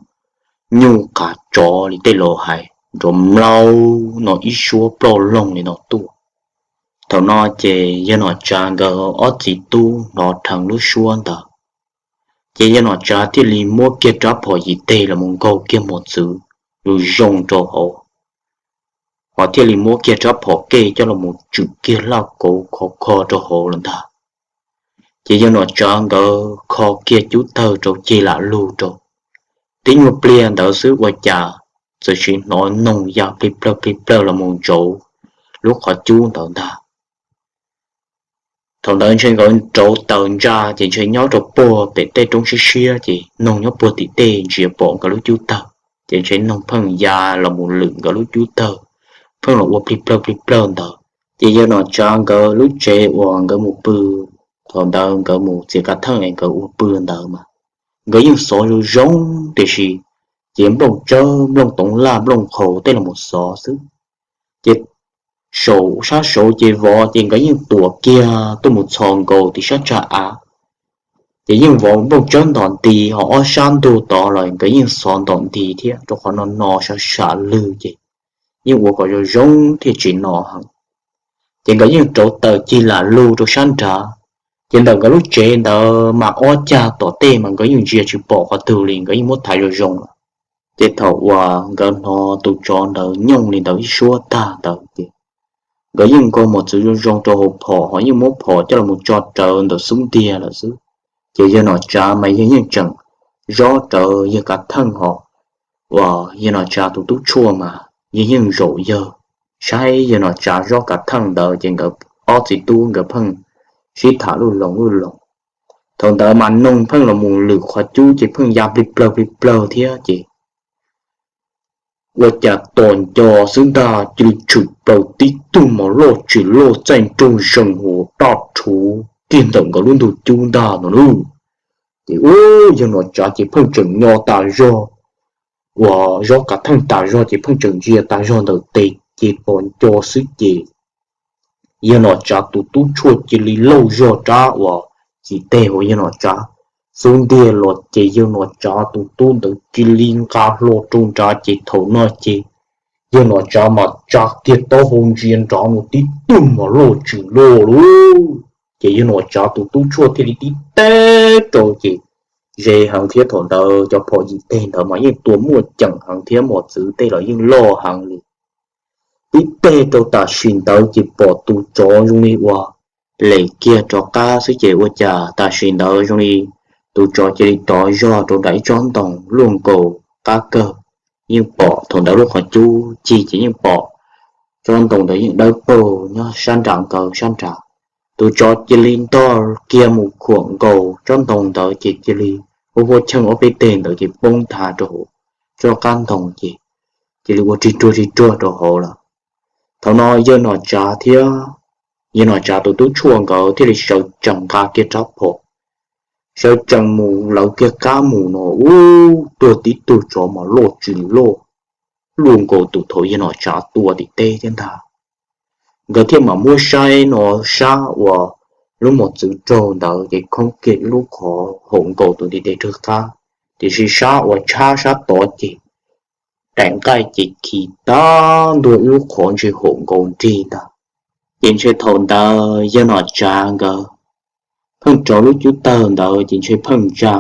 nyuj qav tsov li tej laus hais, nrov mlaug no ib suab ploj loog li no tuaj. Thaum no ces Yawg Nom Tsav nkawd ob txiv tub hnov dheev lub suab ntawd, ces Yawg Nom Tsav thiaj li muab kiag rab phom yim teg los mus nkaug kiag mos txwv lug zoo rau hauv, ho thiaj li muab kiag rab phom kej coj los mus tswm kiag laj kauv khov kho rau hauv lawm ntag. Ces Yawg Nom Tsav nkawd kho kiag cub tawg rau cig lam lug rau, tib nyuag pliag ntawd xwb ua cas txawm sim hnov noog ya plig plawg plig plawg los mus ntsauv lub qhov cub ntawd ntag. Thaum ntawd ntshe nkawd rauv taws ntsa ces ntshe nyob rau puag pem tej roob siab siab ces noog nyob puag tim tej ntsia pom nkawd lub cub tawg, ces ntshe noog pheej ya los mus lwm nkawd lub cub tawg, pheej los ua plig plawg plig plawg ntawd. Ces Yawg Nom Tsav nkawd lub tsev uas nkawd mus pw, thaum ntawd nkawd mus txiav kav theej es nkawd ua pw ntawd mas nkawd yeej xov zoo zoo, tiam sis ces nplooj tsawb nplooj toov laj nplooj qhaus tej los mus xov xwb. Ces saum sab saud ces vov ces nkawd yeej tuam kiag tuaj mus txhos nkaus tim sab tsag av, ces yeej vov nplooj tsawb ntom nti, ho ob sab ntug tod los nkawd yeej xov ntom nti thiab, rau qhov no no sab sam lwg ces yeej ua kom zoo zoo thiaj tsis no heev. Ces nkawd yeej rauv taws cig lam lug rau sab nrad, ces ntawm nkawd lub tsev ntawd mas ob cag tom tej mas nkawd yeej ntsia tsis pom qhov twg li, nkawd yeej muab thaiv zoo zoo lawm. Ces thaum uas nkawd hnov tus tsov ntawd nyooj li ntawd ib suab tag ntawd ces nkawd yeej nkaug mos txwv zoo zoo rau hauv phom, ho yeej muab phom coj los mus tso rawv ntawm xub ntiag lawm xwb. Ces Yawg Nom Tsav mas yawg yeej tseem zob rawv yawg kav theej ho uas Yawg Nom Tsav tus tub Tshuaj mas yawg yeej zaum yawg saib Yawg Nom Tsav zob kav theej ntawd ces nkawd ob txiv tub nkawd pheej sib tham luj loos luj loos. Thaum ntawd mas noog pheej los mus lwm qhov cub ces pheej ya plig plawg plig plawg thiab ces ua cas tom nco xwb ntag cia li tshwm plaws tib tug mos loj tsis loj txaij nrooj zees huas daj rhuv kiag ntawm nkawd lub ntug cub ntag no lauj. Ces ub, Yawg Nom Tsav ces pheej tseem nyo tas zog uas zob kav theej tas zog ces pheej tseem ntsia tas zog ntawm tes ces tom nco xwb ces Yawg Nom Tsav tus tub Tshuaj cia li lauj zog rab uas cig teg hauv Yawg Nom Tsav xub ntiag los ces Yawg Nom Tsav tus tub ntawd cia li nqa hlo rau nrad ces thaum no ces Yawg Nom Tsav mas tsa kiag taub hau ntsia nrad no tib tug mos loj tsis loj lauj. Ces Yawg Nom Tsav tus tub Tshuaj thiaj li tib teg rau ces ze heev thiab, thaum ntawd cov phom yim teg ntawd mas yeej tua muaj ceem heev thiab mos txwv tej los yeej loj heev li. Tib teg rau tam sim ntawd ces pom tus tsov zoo li uas lem kiag rov qab xwb ces ua cas tam sim ntawd zoo li tus tsov cia li rov zog rau nram ib tsob ntoo luaj nkaus qab kawg. Yeej pom thaum ntawd lub qhov cub cig ces yeej pom tsob ntoo ntawd yeej dawb paug nyob sab nram nkawd sab nrad. Tus tsov cia li ntog kiag mus khuam nkaus tsob ntoo ntawd ces cia li huab huab cheej ob peb teg ntawd ces poob nthav rau hauv tsob qab ntoo ces cia li ua rig ruag rig ruag rau hauv lawm. Thaum no yawg Nom Tsav thiab yawg Nom Tsav tus tub tshuaj nkawd thiaj li sawv tsees nqa kiag rab phom, sawv tsees mus lawv kiag qab mus no ub, tuag tib tug tsov mas loj tsis loj, luaj nkaus tus thaum yawg Nom Tsav tua tim teb thiab ntag. Nkawd thiaj mam muab saib no sab uas lub mos txwv raug ntawd ces khoob kiag ib lub qhov haum nkaus tus ntiv tes rag qab, tiam sis sab uas tshab sab tod ces daim nqaij ces khi tag ntua ib lub qhov ntshe haum nkaus nrig ntag. Ces ntshe thaum ntawd yawg Nom Tsav nkawd pheej rauv lub cub tawg ntawd ces ntshe pheej ntsa,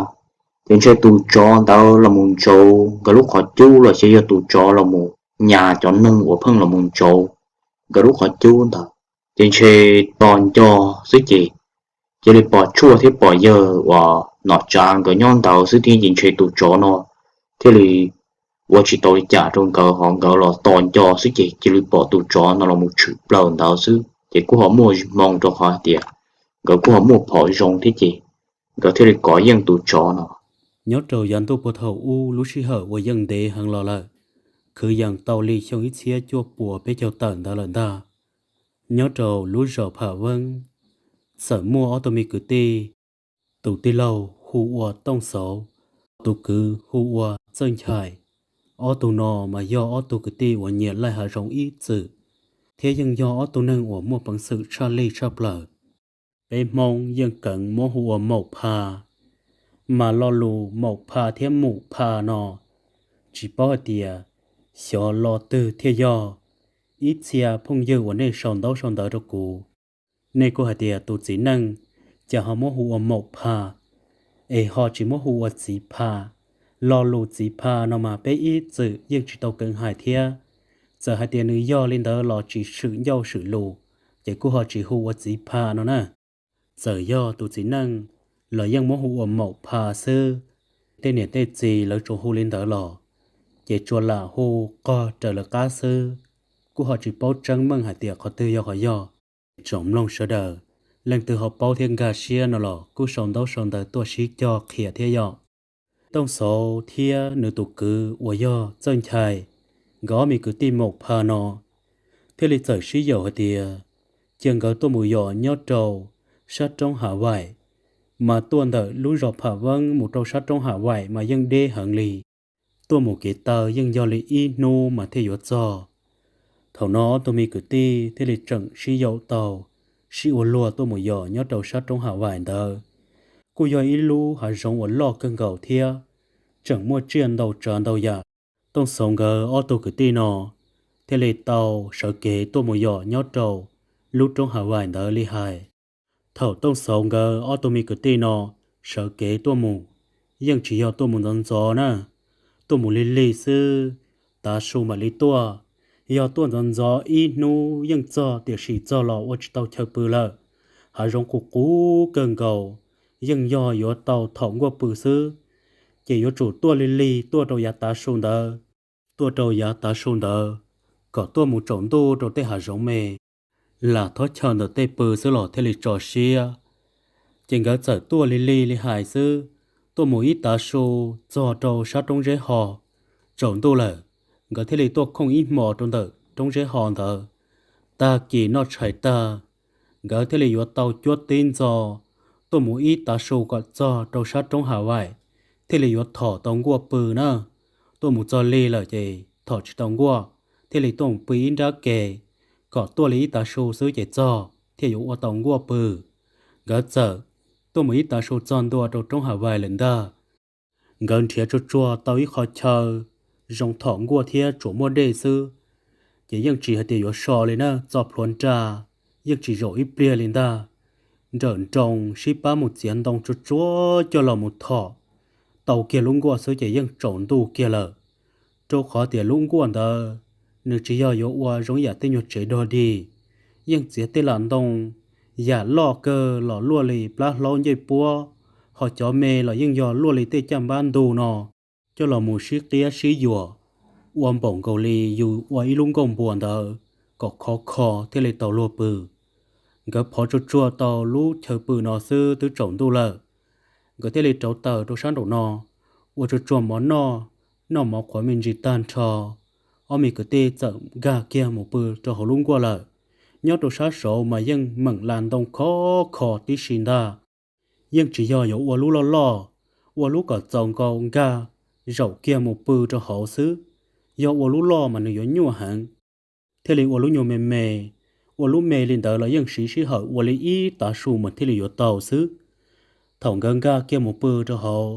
ces ntshe tus tsov ntawd los mus ntsaum nkawd lub qhov cub los sis yog tus tsov los mus nyas cov neeg uas pheej los mus ntsaum nkawd lub qhov cub ntawd, ces ntshe tos nco xwb ces cia li pom tshuaj thiab pom yawg uas Nom Tsav nkawd nyob ntawd xwb thiab ces ntshe tus tsov no thiaj li ua tsis tau li cas rau nkawd, ho nkawd los tos nco xwb ces cia li pom tus tsov no los mus tshwm plaws ntawd xwb ces kuj ho muaj hmoo rau qhov hais tias nkawd kuj ho muaj phom zoo thiab ces nkawd thiaj li kov yeej tus tsov no. Nyob rau yav ntuj puag thaum ub lub sij hawm uas yeej ntev heev los lawm, kwv yees tau li xyoo ib txhiab cuaj puas peb caug tawm ntawd lawm ntag. Nyob rau lub zos Pham Veeb, txawm muaj ob tug me kwv tij, tus tij laug hu ua Tooj Xauv, tus kwv hu ua Txawj Nchai. Ob tug no mas yog ob tug kwv tij uas nyiam laij hav zoov ib txwm, thiab yeej yog ob tug neeg uas muaj peev xwm tshaj lij tshaj plaws. Peb Hmoob yeej kheev muab hu ua Maum Pha, mas lo lus Maum Pha thiab Mum Pha no tsis paub hais tias xyov lo twg thiaj yog. Ib txhia phooj ywg uas nej sau ntaub sau ntawv rau kuv, nej kuj hais tias tus txiv neej cas ho muab hu ua Maum Pha, es ho tsis muab hu ua Txiv Pha. Lo lus Txiv Pha no mas peb ib txwm yeej tsis tau kheev hais thiab, txawm hais tias nws yog li ntawd los tsis swm ncauj swm lus, ces kuj ho tsis hu ua Txiv Pha no na. Txawm yog tus txiv neej los yeej muab hu ua Maum Pha xwb. Tej niam tej txiv lawv tsuas hu li ntawd los, ces tsuas lam hu qog raws lawv qab xwb, kuj ho tsis paub tseeb meej hais tias qhov twg yog qhov yog. Tsoom mloog sawv daws, leej twg ho paub thiab nkag siab no los kuj sau ntaub sau ntawv tuaj sib cog qhia thiab yom. Tooj Xauv thiab nws tus kwv uas yog Txawj Nchai, nkawd ob me kwv tij Maum Pha no thiaj li txawm sib yaum hais tias cia nkawd tuaj mus yos nyob rau sab roob Hav Vaim, mas tuaj ntawm lub zos Pham Veeb mus rau sab roob Hav Vaim mas yeej deb heev li. Tuaj mus kev taw yeej yog li ib hnub mas thiaj yuav txog. Thaum no ob tug me kwv tij thiaj li tseem sib yaum tau, sib ua luag tuaj mus yos nyob rau sab roob Hav Vaim ntawd. Kuj yog ib lub hav zoov uas loj kawg nkaus thiab tseem muaj tsiaj ntau tsav ntau yam. Tooj Xauv nkawd ob tug kwv tij no thiaj li tau sawv kev tuaj mus yos nyob rau lub roob Hav Vaim ntawd li hais. Thaum Tooj Xauv nkawd ob tug me kwv tij no sawv kev tuaj mus, yeej tsis yog tuaj mus ntxov ntxov na, tuaj mus lig lig xwb, tav su mam li tuaj. Yog tuaj ntxov ntxov ib hnub yeej txog, tiam sis txog los ua tsis tau chaw pw lawm, hav zoov qus qus kawg nkaus, yeej yog yuav tau thom nkuaj pw xwb. Ces yuav tsum tuaj lig lig tuaj rau yav tav su ntawd, tuaj rau yav tav su ntawd, kom tuaj mus tsaus ntuj rau tej hav zoov me, lam thoob chaw ntawm tej pw xwb los thiaj li tso siab. Ces nkawd txawm tuaj lig lig li hais xwb, tuaj mus ib tav su txog rau sab roob Zeb Ho, tsaus ntuj lawm, nkawd thiaj li tuaj khooj ib hmo rau ntawm roob Zeb Ho ntawd. Tag kis noj tshais tag, nkawd thiaj li yuav tau cuab tib ntxo tuaj mus ib tav su kom txog rau sab roob Hav Vaim, thiaj li yuav thom tau nkuaj pw na. Tuaj mus txog lig lawm ces thom tsis tau nkuaj, thiaj li tuaj mus pw ib nrab ke, kom tuaj li ib tav su xwb ces txog thiaj yuav ua tau nkuaj pw. Nkawd txawm tuaj mus ib tav su txog ntua rau roob Hav Vaim lawm ntag. Nkawd nrhiav tsuag tsuag tau ib qho chaw zoo thom nkuaj thiab tsuas muaj dej xwb, ces yeej tsis hais tias yuav so li na, txo plhuav nra, yeej tsis zaum ib pliag li ntag. Nrawm nroos sib pab mus txiav ntoo tsuag tsuag coj los mus thom, tau kiag lub nkuaj xwb ces yeej tsaus ntuj kiag lawm. Rau qhov tias lub nkuaj ntawd nws tsis yog yuav ua zoo yam tej nyuag tsev dog dig, yeej txiav tej lam ntoo yam loj kawg los luaj li plab hlaub ncej puab, ho cov me los yeej yog luaj li tej caj npab ntug no, coj los mus sib qiab sib yuam, ua npaum nkaus li yus ua ib lub nkuaj npua ntawd kom khov kho thiaj li tau luag pw. Nkawd phov tsuag tsuag tau lub chaw pw no xwb twb tsaus ntuj lawm. Nkawd thiaj li rauv taws rau sab nraum no, ua tsuag tsuag mov noj, noj mov qhuav me ntsis tag nrho, ob me kwv tij txawm nkag kiag mus pw rau hauv lub nkuaj lawm. Nyob rau sab saud mas yeej meem las ntoo khov kho tib si ntag. Yeej tsis yog yuav ua lub loj loj, ua lub kom txaus nkaus nkag zaum kiag mus pw rau hauv xwb. Yog ua lub loj mas nws yuav nyuaj heev, thiaj li ua lub nyuag me me. Ua lub me li ntawd los yeej siv sij hawm ua li ib tav su mas thiaj li yuav tau xwb. Thaum nkawd nkag kiag mus pw rau hauv,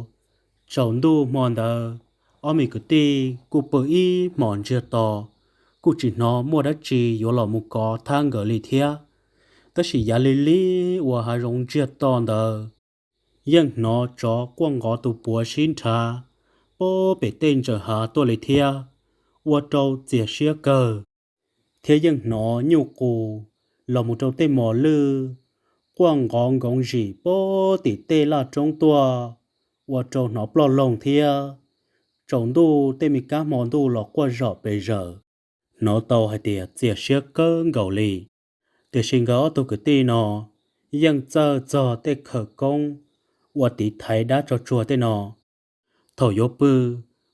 tsaus ntuj hmo ntawd, ob me kwv tij kuj pw ib hmos ntsiag to, kuj tsis hnov muaj dab tsi yuav los mus kov thab nkawd li thiab. Tab sis yav lig lig uas hav zoov ntsiag to ntawd, yeej hnov tsov quaj nqov tus puav sib nrhav puag pem tej ntsaws hav tuaj li thiab, ua rau txias siab kawg. Thiab yeej hnov nyuj qus los mus rau tej mos lwj quaj nqov nkoov zim puag tim tej laj roob tuaj, ua rau hnov ploj loog thiab. Tsaus ntuj tej me kab hmo ntuj los quaj zom pes zaws, hnov tau hais tias txias siab kawg nkaus li. Tiam sis nkawd ob tug kwv tij no yeej txawj txog tej khawv koob ua tiv thaiv dab tso tsuag tej no. Thaum yuav pw,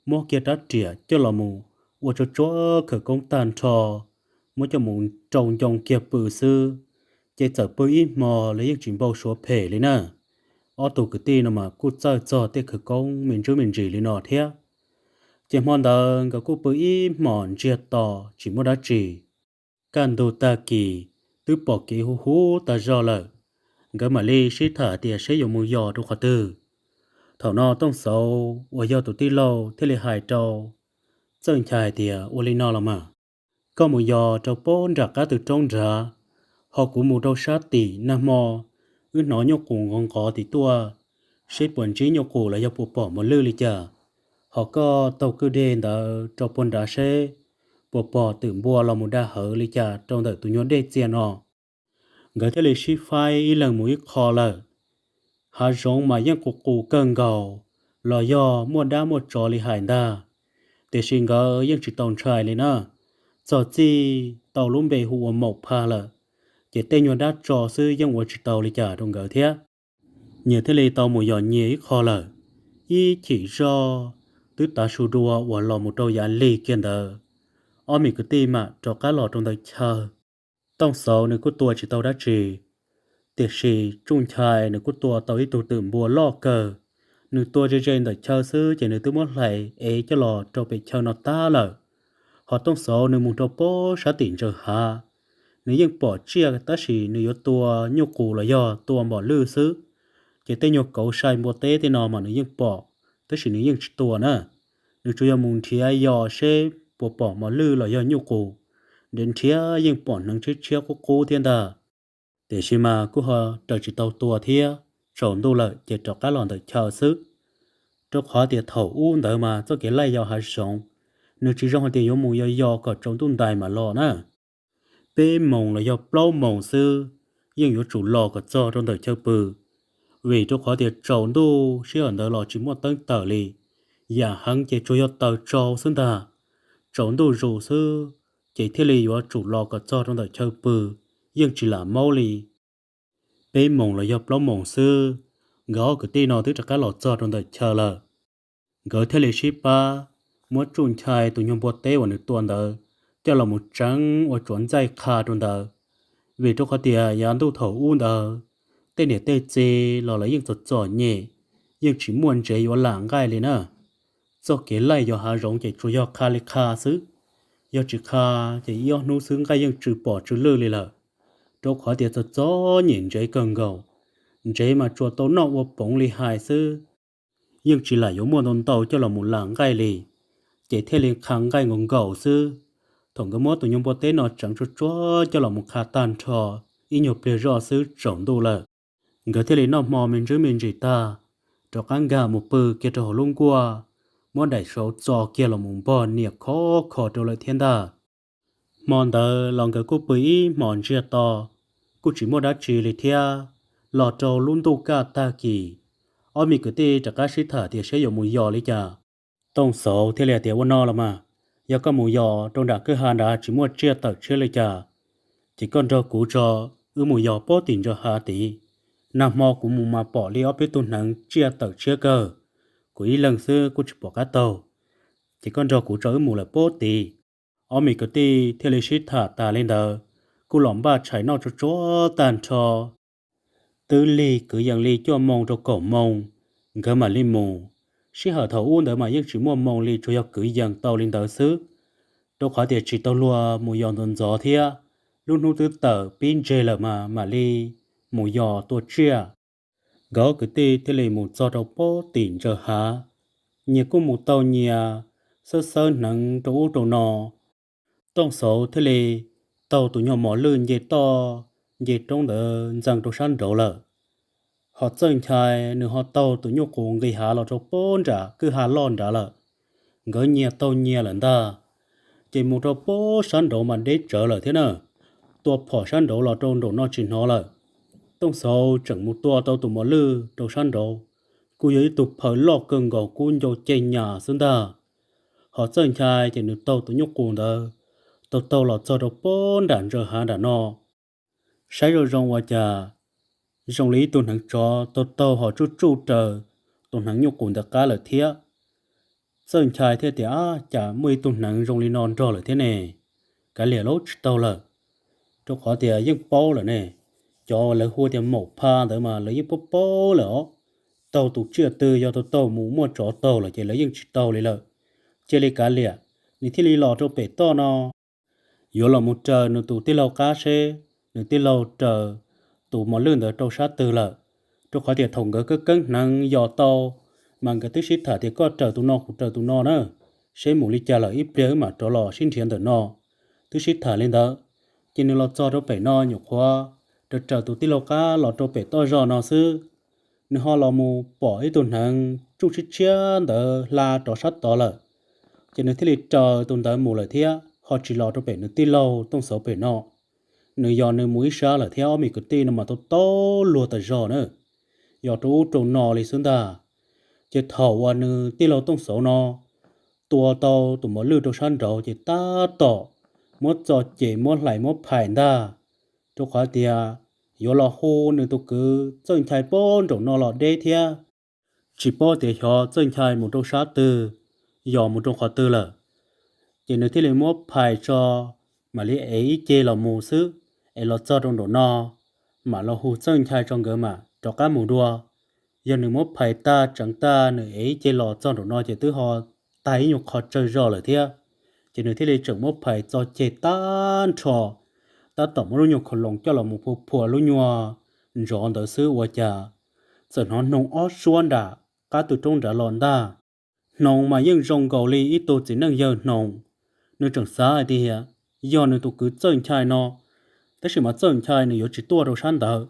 muab kiag rab riam coj los mus ua tsuag tsuag khawv koob tag nrho, muab coj mus rau ncoo kiag pw xwb, ces txawm pw ib hmo los yeej tsis npau suav phem li na. Ob tug kwv tij no mas kuj txawj txog tej khawv koob me ntsuj me ntsis li no thiab. Ces hmo ntawd nkawd kuj pw ib hmos ntsiag to tsis muaj dab tsi. Kaj ntug tag kis, twb pom kev huv huv tag zog lawm, nkawd mam li sib tham tias seb yuav mus yos rau qhov twg. Thaum no Tooj Xauv uas yog tus tij laug thiaj li hais rau Txawj Nchai hais tias, ua li no los mas, koj mus yos rau puag nram qab tw roob nrad, ho kuv mus rau sab tim nag hmo wb hnov nyuj qus nqov nqov tim tuaj, seb puas ntsib nyuj qus los yog puas pom mos lwj li cas. Ho koj taug kwj deg ntawd rau puag nrad seb puas pom twm npua los mus da hawv li cas rau ntawm tus nyuag dej txias no. Nkawd thiaj li sib faib ib leeg mus ib qho lawm. Hav zoov mas yeej qus qus kawg nkaus, los yog muaj dab muaj tsov li hais ntag, tiam sis nkawd yeej tsis tau ntshai li na. Txog txij tau lub npe hu ua Maum Pha lawm, ces tej nyuag dab tsov xwb yeej ua tsis tau li cas rau nkawd thiab. Nyias thiaj li tau mus yos nyias ib qho lawm. Ib chim zoj twb tav su dua uas los mus rau yav lig kiag ntawd, ob me kwv tij mam rov qab los rau ntawm chaw. Tooj Xauv nws kuj tua tsis tau dab tsi, tiam sis Tsuj Nchai nws kuj tua tau ib tug twm npua loj kawg. Nws tua ze ze ntawm chaw xwb ces nws twb muab hlais ev coj los rau pem chaw no tag lawm. Ho Tooj Xauv nws mus rau puag sab tim ntsaws hav, nws yeej pom tsiaj tab sis nws yuav tua nyuj qus los yog tua npom lwj xwb. Ces tej nyuag kauv sai npua teb tej no mas nws yeej pom, tab sis nws yeej tsis tua na. Nws tsuas yog mus nrhiav yos seb puas pom mos lwj los yog nyuj qus, nrhiav nrhiav yeej pom hneev tshiab tshiab qub qub thiab ntag. Tiam sis mas kuj ho raws tsis tau tua thiab, tsaus ntuj lawm ces rov qab los ntawm chaw xwb. Rau qhov tias thaum ub ntawd mas txoj kev laij yos hav zoov, nws tsis zoo hais tias yuav mus yos yos kom tsaus ntuj ntais mam los na. Peb moos los yog plaub moos xwb, yeej yuav tsum los kom txog rau ntawm chaw pw, vim rau qhov tias tsaus ntuj sij hawm ntawd los tsis muaj teeb tawm li, yam heev ces tsuas yog taws tsau xwb ntag. Tsaus ntuj zus xwb, ces thiaj li yuav tsum los kom txog rau ntawm chaw pw, yeej tsis lam maub li. Peb moos los yog plaub moos xwb, nkawd ob kwv tij no twb rov qab los txog rau ntawm chaw lawm. Nkawd thiaj li sib pab muab Tsuj Nchai tus nyuag npua teb uas nws tua ntawd coj los mus tseev ua tsuav ntxaij qha rau ntawd, vim rau qhov tias yav ntuj thaum ub ntawd tej niam tej txiv los lawv yeej txom txom nyem, yeej tsis muaj ntsev yuav lam nqaij li na. Txoj kev laij yos hav zoov ces tsuas yog qha li qha xwb, yog tsis qha ces ib ob hnub xwb nqaij yeej tsw pom tsw lwj li lawm. Rau qhov tias txom txom nyem ntsev kawg nkaus, ntsev mas tsuas tau noj ua poov li hais xwb, yeej tsis lam yuav muaj ntau ntau coj los mus lam nqaij li, ces thiaj li qha nqaij nkaus nkaus xwb. Thaum nkawd muab tus nyuag npua teb no tseev tsuag tsuag coj los mus qha tag nrho, ib nyuag pliag zoj xwb tsaus ntuj lawm. Nkawd thiaj li noj hmo me ntsis me ntsis tag, rov qab nkag mus pw kiag rau hauv lub nkuaj, muab daim saud txo kiag los mus npog niam khov kho rau lawm thiab ntag. Hmo ntawd los nkawd kuj pw ib hmos ntsiag to, kuj tsis muaj dab tsi li thiab. Los rau lub ntuj kaj tag kis, ob me kwv tij rov qab sib tham tias seb yuav mus yos li cas. Tooj Xauv thiaj li hais tias, ua no los mas, yog koj mus yos rau nram kwj ha nrad tsis muaj tsiaj tawm tshiab li cas, ces koj nrog kuv tso, wb mus yos puag tim ntsaws hav tid. Nag hmo kuv mus mas pom li ob peb tug hneev tsiaj tawm tshiab kawg, kuv ib leeg xwb kuj tsis pom qab taug, ces koj nrog kuv tso wb mus lawm pob tid. Ob me kwv tij thiaj li sib tham tas li ntawd, kuj los npaj tshais noj tsuag tsuag tag nrho. Twb lig kwv yees li cuaj moo rau kaum moo, nkawd mam li mus. Sij hawm thaum ub ntawd mas yeej tsis muaj moo li, tsuas yog kwv yees tau li ntawd xwb, rau qhov tias tsis tau luag mus yos ntxov ntxov thiab. Lub hnub twb tawm pib ntseg lawm mas mam li mus yos tua tsiaj. Nkawd ob kwv tij thiaj li mus txog rau pob tim ntsaws hav, nyias kuj mus taug nyias, xawb xawb hneev rau ub rau no. Tooj Xauv thiaj li taug tus nyuag mos lwj nce toj nce roob ntawd ntxees rau sab nraud lawm. Ho Txawj Nchai nws ho taug tus nyuj qus nqis hav los rau pob nram kwj ha loj nrad lawm. Nkawd nyias taug nyias lawm ntag, ces mus rau pob sab nraud mas deb tsawv lawm thiab na. Tua phom sab nraud los rau nraum no tsis hnov lawm. Tooj Xauv tseem mus tua tau tus mos lwj rau sab nraud, kuj yog ib tug phaw loj kawg nkaus kub ncau ceg nyas xwb ntag. Ho Txawj Nchai ces nws taug tus nyuj qus ntawd, taug taug los txog rau pob nram ntsaws hav nram no. Saib zoo zoo ua cas zoo li ib tug hneev tsov taug taug ho tsuj tsuj raws tus hneev nyuj qus ntawd qab lawm thiab. Txawj Nchai thiaj tias, Ab, cas muaj ib tug hneev zoo li no nrog lawm thiab ne? Kav liam, lawv tsis taug lawm, rau qhov tias yeej paub lawm ne. Cov uas lawv hu tias maum pha ntawd mas lawv yeej paub paub lawm os. Taug tus tsiaj twg yog taug taug mus muaj tsov taug lawm ces lawv yeej tsis taug li lawm. Cia li kav liam, nws thiaj li los rau pem toj no. Yuav los mus raws nws tus tij laug qab seb nws tij laug raws tus mos lwj ntawd rau sab twg lawm. Rau qhov tias thaum nkawd keeb keeb hneev yos tau, mas nkawd twb sib tham tias koj raws tus no kuv raws tus no na, seb mus li cas lawm ib pliag wb mam rov los sib nrhiav ntawm no. Twb sib tham li ntawd, ces nws los txog rau pem no nyuam qhuav raws raws tus tij laug qab los rau pem toj zog no xwb, nws ho los mus pom ib tug hneev tsuj tshiab tshiab ntawd hla rov sab tod lawm. Ces nws thiaj li raws tus ntawd mus lawm thiab ho tsis los rau pem nws tij laug Tooj Xauv pem no. Nws yog nws mus ib sab lawm thiab ob me kwv tij no mas tau tau luag tas zog na, yos rau ub rau no li xwb ntag. Ces thaum uas nws tij laug Tooj Xauv no tua tau tus mos lwj rau sab nraud ces tab tom muab txo ceg muab hlais muab phais ntag, rau qhov tias yuav los hu nws tus kwv Txawj Nchai pob nraum no los deb thiab, tsis paub tias xyov Txawj Nchai mus rau sab twg, yos mus rau qhov twg lawm. Ces nws thiaj li muab phais tso, mam li ev ib ce los mus xwb, es los txog rau nraum no mam los hu Txawj Nchai tso nkawd mam rov qab mus dua. Yog nws muab phais tag tseev tag nws ev ib ce los txog nraum no ces twb ho tag ib nyuag qho tsawg zog lawm thiab. Ces nws thiaj li tseem muab phais txo ceg tag nrho, tab tom muab lub nyuag khau loos coj los mus phua phua lub nyuag ntsos ntawd xwb ua cas txawm hnov hnoos ob suab nram qab tw roob nrad los ntag. Hnoos mas yeej zoo nkaus li ib tug txiv neej yawg hnoos. Nws tseem xav hais tias yog nws tus kwv Txawj Nchai no, tab sis mas Txawj Nchai nws yuav tsis tuaj rau sab ntawd,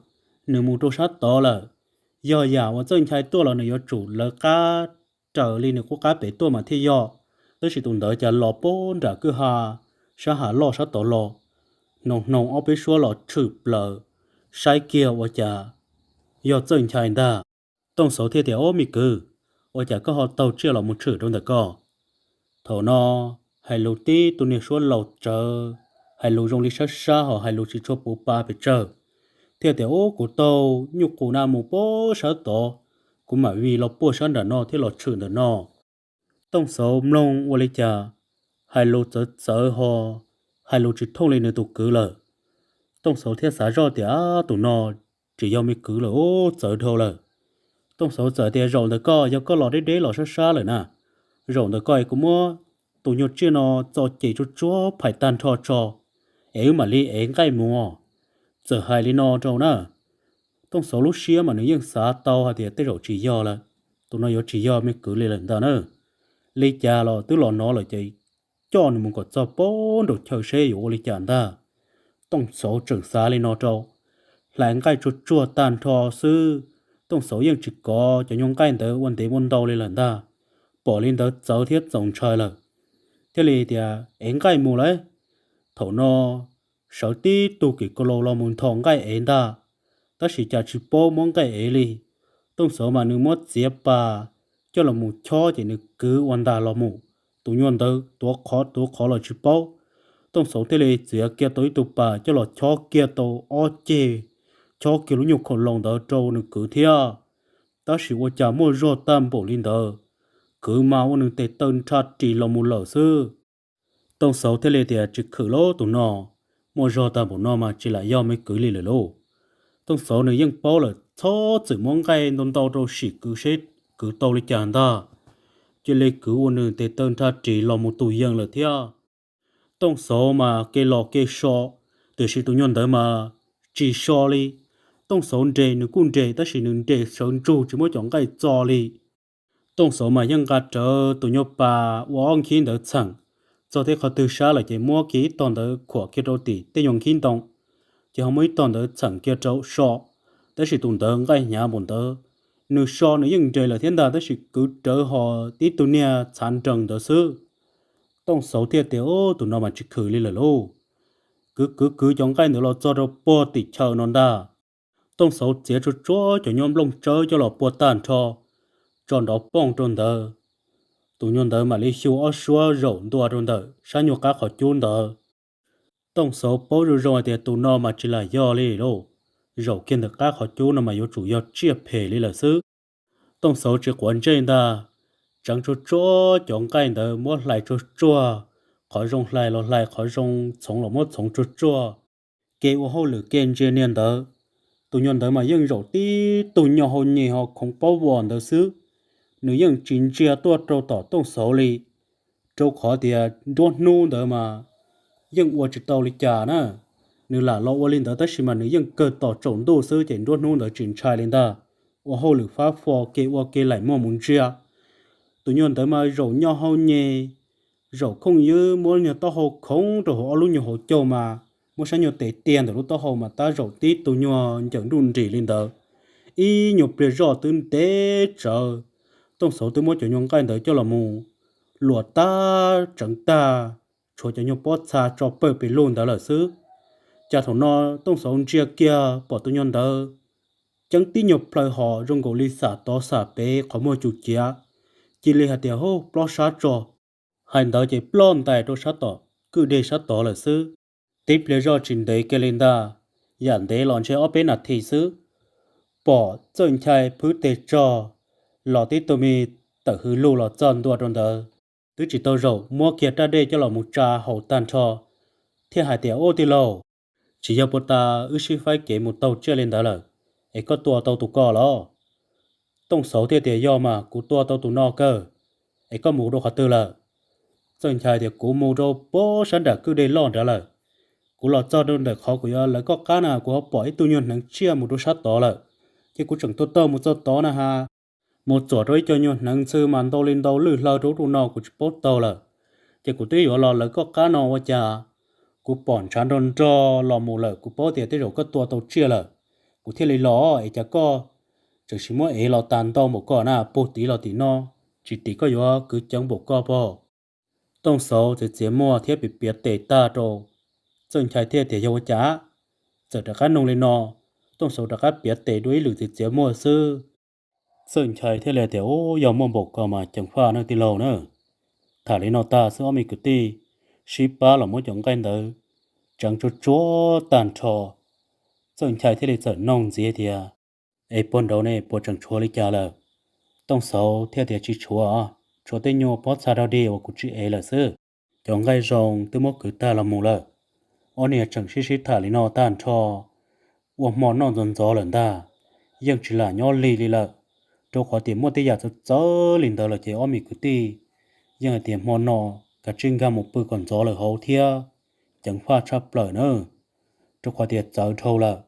nws mus rau sab tod lawm. Yog yam uas Txawj Nchai tuaj los nws yuav tsum lawv qab raws li nws qub qab pem tuaj mas thiaj yog, tab sis tus ntawd cas los puag nram kwj ha, sab hav loj sab tod los. Hnoos hnoos ob peb suab los tshwm plaws, saib kiag ua cas yog Txawj Nchai ntag. Tooj Xauv thiaj tias, Ob me kwv, ua cas koj ho taug tsiaj los mus tshwm rau ntawm koj? Thaum no hais lus tib tug niag suab laus tsawv, hais lus zoo li sab sab ho hais lus tsis tshua puv pa pes tsawg, thiaj tias, Ub, kuv taug nyuj qus na mus puag sab tod, kuv mam vij los puag sab nram no thiab los tshwm ntawm no. Tooj Xauv mloog ua li cas hais lus txawv txawv ho hais lus tsis thooj li nws tus kwv lawm. Tooj Xauv thiaj xav zoj tias, Tus no tsis yog me kwv lawm, ub, txawv dhau lawm. Tooj Xauv txawm tias, Zaum ntawm koj, yog koj los deb deb los sab sab lawm na, zaum ntawm koj es kuv muab tus nyuag tsiaj no txo ceg tsuag tsuag phais tag nrho tso, es wb mam li ev nqaij mus. Txawm hais li no rau na, Tooj Xauv lub siab mas nws yeej xav tau hais tias tej zaum tsis yog lawm, tus no yuav tsis yog me kwv li lawm ntag na. Li cas los twb los no lawm ces coj nws mus kom txog puag nraum chaw seb yuav ua li cas ntag. Tooj Xauv tseem xav li no rau, hlais nqaij tsuag tsuag tag nrho xwb, Tooj Xauv yeej tsis kov cov nyuag nqaij ntawd ua ntev ua ntau li lawm ntag. Pom li ntawd txawv thiab txaus ntshai lawm, thiaj li tias, Ev nqaij mus lauj. Thaum no sawv tib tug kim kaus laus los mus nthos nqaij ev ntag, tab sis cas tsis paub muab nqaij ev li. Tooj Xauv mas nws muab txiav pas coj los mus chob ces nws kwv ua ntag los mus, tus nyuag ntawd tuav qhov tuav qhov los tsis paub. Tooj Xauv thiaj li txiav kiag tau ib tug pas coj los chob kiag tau ob ceg, chob kiag lub nyuag khoom loo ntawd rau nws kwv thiab. Tab sis ua cas muaj zog tag npaum li ntawd, kwv mas ua nws tes taw nrha ris los mus lawm xwb. Tooj Xauv thiaj li tias, Tsis khwm lauj tus no, muaj zog tag npaum no mas tsis lam yog me kwv li lawm lauj. Tooj Xauv nws yeej paub lawm txhob txwm muab nqaij ntau ntau rau sim kwv seb kwv tau li cas ntag. Cia li kwv ua nws tes taw nrha ris los mus tus yees lawm thiab. Tooj Xauv mas kev los kev so, tiam sis tus nyuag ntawd mas tsis so li. Tooj Xauv nres nws kuj nres tab sis nws nres sawv ntsug tsis muab cov nqaij txo li. Tooj Xauv mas yeej nqa rawv tus nyuag pas ua ob nkhib ntawd txheem txog tej qhov twg sab lawm ces muab kiag ib tog ntawd khuam kiag rau tim tej nyuag nkhib ntoo, ces ho muab ib tog ntawd txheem kiag rau so. Tab sis tus ntawd nqaij hnyav npaum ntawd, nws so nws yeej nres lawm thiab ntag tab sis kwv rawv ho tib tug niag txhav nrees ntawd xwb. Tooj Xauv thiaj tias, Ub, tus no mas tsis khwm li lawm lauj. Kwv kwv kwv cov nqaij ntawd los txog rau puag tim chaw no ntag. Tooj Xauv txiav tsuag tsuag cov nyuag nplooj tsawb coj los pua tag nrho, tso nrov pooj rau ntawd. Tus nyuag ntawd mam li xyu ob suab zaum ntua rau ntawm sab nyuag qab qhov cub ntawd. Tooj Xauv paub zoo zoo hais tias tus no mas tsis lam yog li lauj, zaum kiag ntawm qab qhov cub no mas yuav tsum yog tsiaj phem li lawm xwb. Tooj Xauv tsis quav ntsej ntag, tseev tsuag tsuag cov nqaij ntawd muab hlais tsuag tsuag, qhov zoo hlais los hlais, qhov zoo txhoov los muab txhoov tsuag tsuag, ke ua hauj lwm ke ntsia niag ntawd. Tus nyuag ntawd mas yeej zaum tib tug nyo hau nyem ho khoov paub vos ntawd xwb, nws yeej tsis ntsia tuaj rau tom Tooj Xauv li, rau qhov tias nruab hnub ntawd mas yeej ua tsis tau li cas na. Nws lam los ua li ntawd tab sis mas nws yeej kawg tos tsaus ntuj xwb ces nruab hnub ntawd tsis ntshai li ntag. Ua hauj lwm fab fo ke ua ke laim muag mus ntsia. Tus nyuag ntawd mas zaum nyo hau nyem, zaum khooj ywb muab nyuag taub hau khoov rau hauv ob lub nyuag hauv caug mas muab sab nyuag tes tiag ntawm lub taub hau mas tab zaum tib tug nyuag ncaws nruj nris li ntawd. Ib nyuag pliag zoj twb ntev tsawv, Tooj Xauv twb muab cov nyuag nqaij ntawd coj los mus luam tag tseev tag, tshuav cov nyuag pob txha tso pawg pes lug ntawd lawm xwb. Cas thaum no Tooj Xauv ntsia kiag pom tus nyuag ntawd ceeb tib nyuag plaws hos zoo nkaus li xam tod xam pem qhov muag cum ciav, cia li hais tias, Hub, plob sab tso. Hais ntawd ces ploj ntais rau sab tom kwj deg sab tod lawm xwb. Tib pliag zoj tsis ntev kiag li ntag, yam ntev los ntshe ob peb nas this xwb, pom Txawj Nchai phwb tes tsog los tib tug me tawm hws lug los txog ntua rau ntawd. Twb tsis tau zaum muab kiag raj dej coj los mus tsa haus tag nrho, thiaj hais tias, Ub tij laug, tsis yog puag ta wb sib faib kev mus taug tsiaj li ntawd lawm, es koj tua tau tus ko los? Tooj Xauv thiaj tias, Yog mas, kuv tua tau tus no kawg. Es koj mus rau qhov twg lawm? Txawj Nchai tias, Kuv mus rau puag sab nram kwj deg loj nrad lawm. Kuv los txog rau ntawm qhov kuv yuav lawv koj qab na kuv ho pom ib tug nyuag hneev tsiaj mus rau sab tod lawm, ces kuv tseem tuaj taug mus txog tod na has. Mus txuam rau ib co nyuag hneev ntxhw mas ntau li ntau lwj hlaw rau ub rau no kuv tsis paub taug lawm. Ces kuv twb yuav los lawv koj qab no ua cas kuv pom ntshav nrog nrog los mus lawm, kuv paub tias tej zaum koj tua tau tsiaj lawm, kuv thiaj li los. Es cas koj tseem sim muab ev los tas ntau npaum ko na, puag tid los tim no, tsis tim koj yuav kwv ceev npaum ko pog? Tooj Xauv txiav txiav muag thiab piav piav tes tag rau Txawj Nchai thiaj tias, Yog ua cas? Txawm rov qab nug li no, Tooj Xauv rov qab piav tes dua ib lwm txiav txiav muag xwb. Txawj Nchai thiaj li tias, Ub, yog muaj npaum ko mas ceev faj nawj tij laug na. Tham li no tag xwb ob me kwv tij sib pab los muab cov nqaij ntawd tseev tsuag tsuag tag nrho. Txawj Nchai thiaj li txawm noog ntxiv tias, Es puag nraud ne puas tseem tshuav li cas lawm? Tooj Xauv thiaj tias, Tsis tshuav, tshuav tej nyuag pob txha dog dig uas kuv tsis ev lawm xwb. Cov nqaij zoo twb muab kwv tag los mus lawm. Ob niag tseem sib sib tham li no tag nrho, ua hmo noj ntxov ntxov lawm ntag, yeej tsis lam nyob lig li lawm, rau qhov tias muaj tej yam txawv txawv li ntawd lawm ces ob me kwv tij yeej hais tias hmo no kav tsij nkag mus pw kom ntxov lawm hauv thiab, ceev faj tshaj plaws na, rau qhov tias txawv dhau lawm.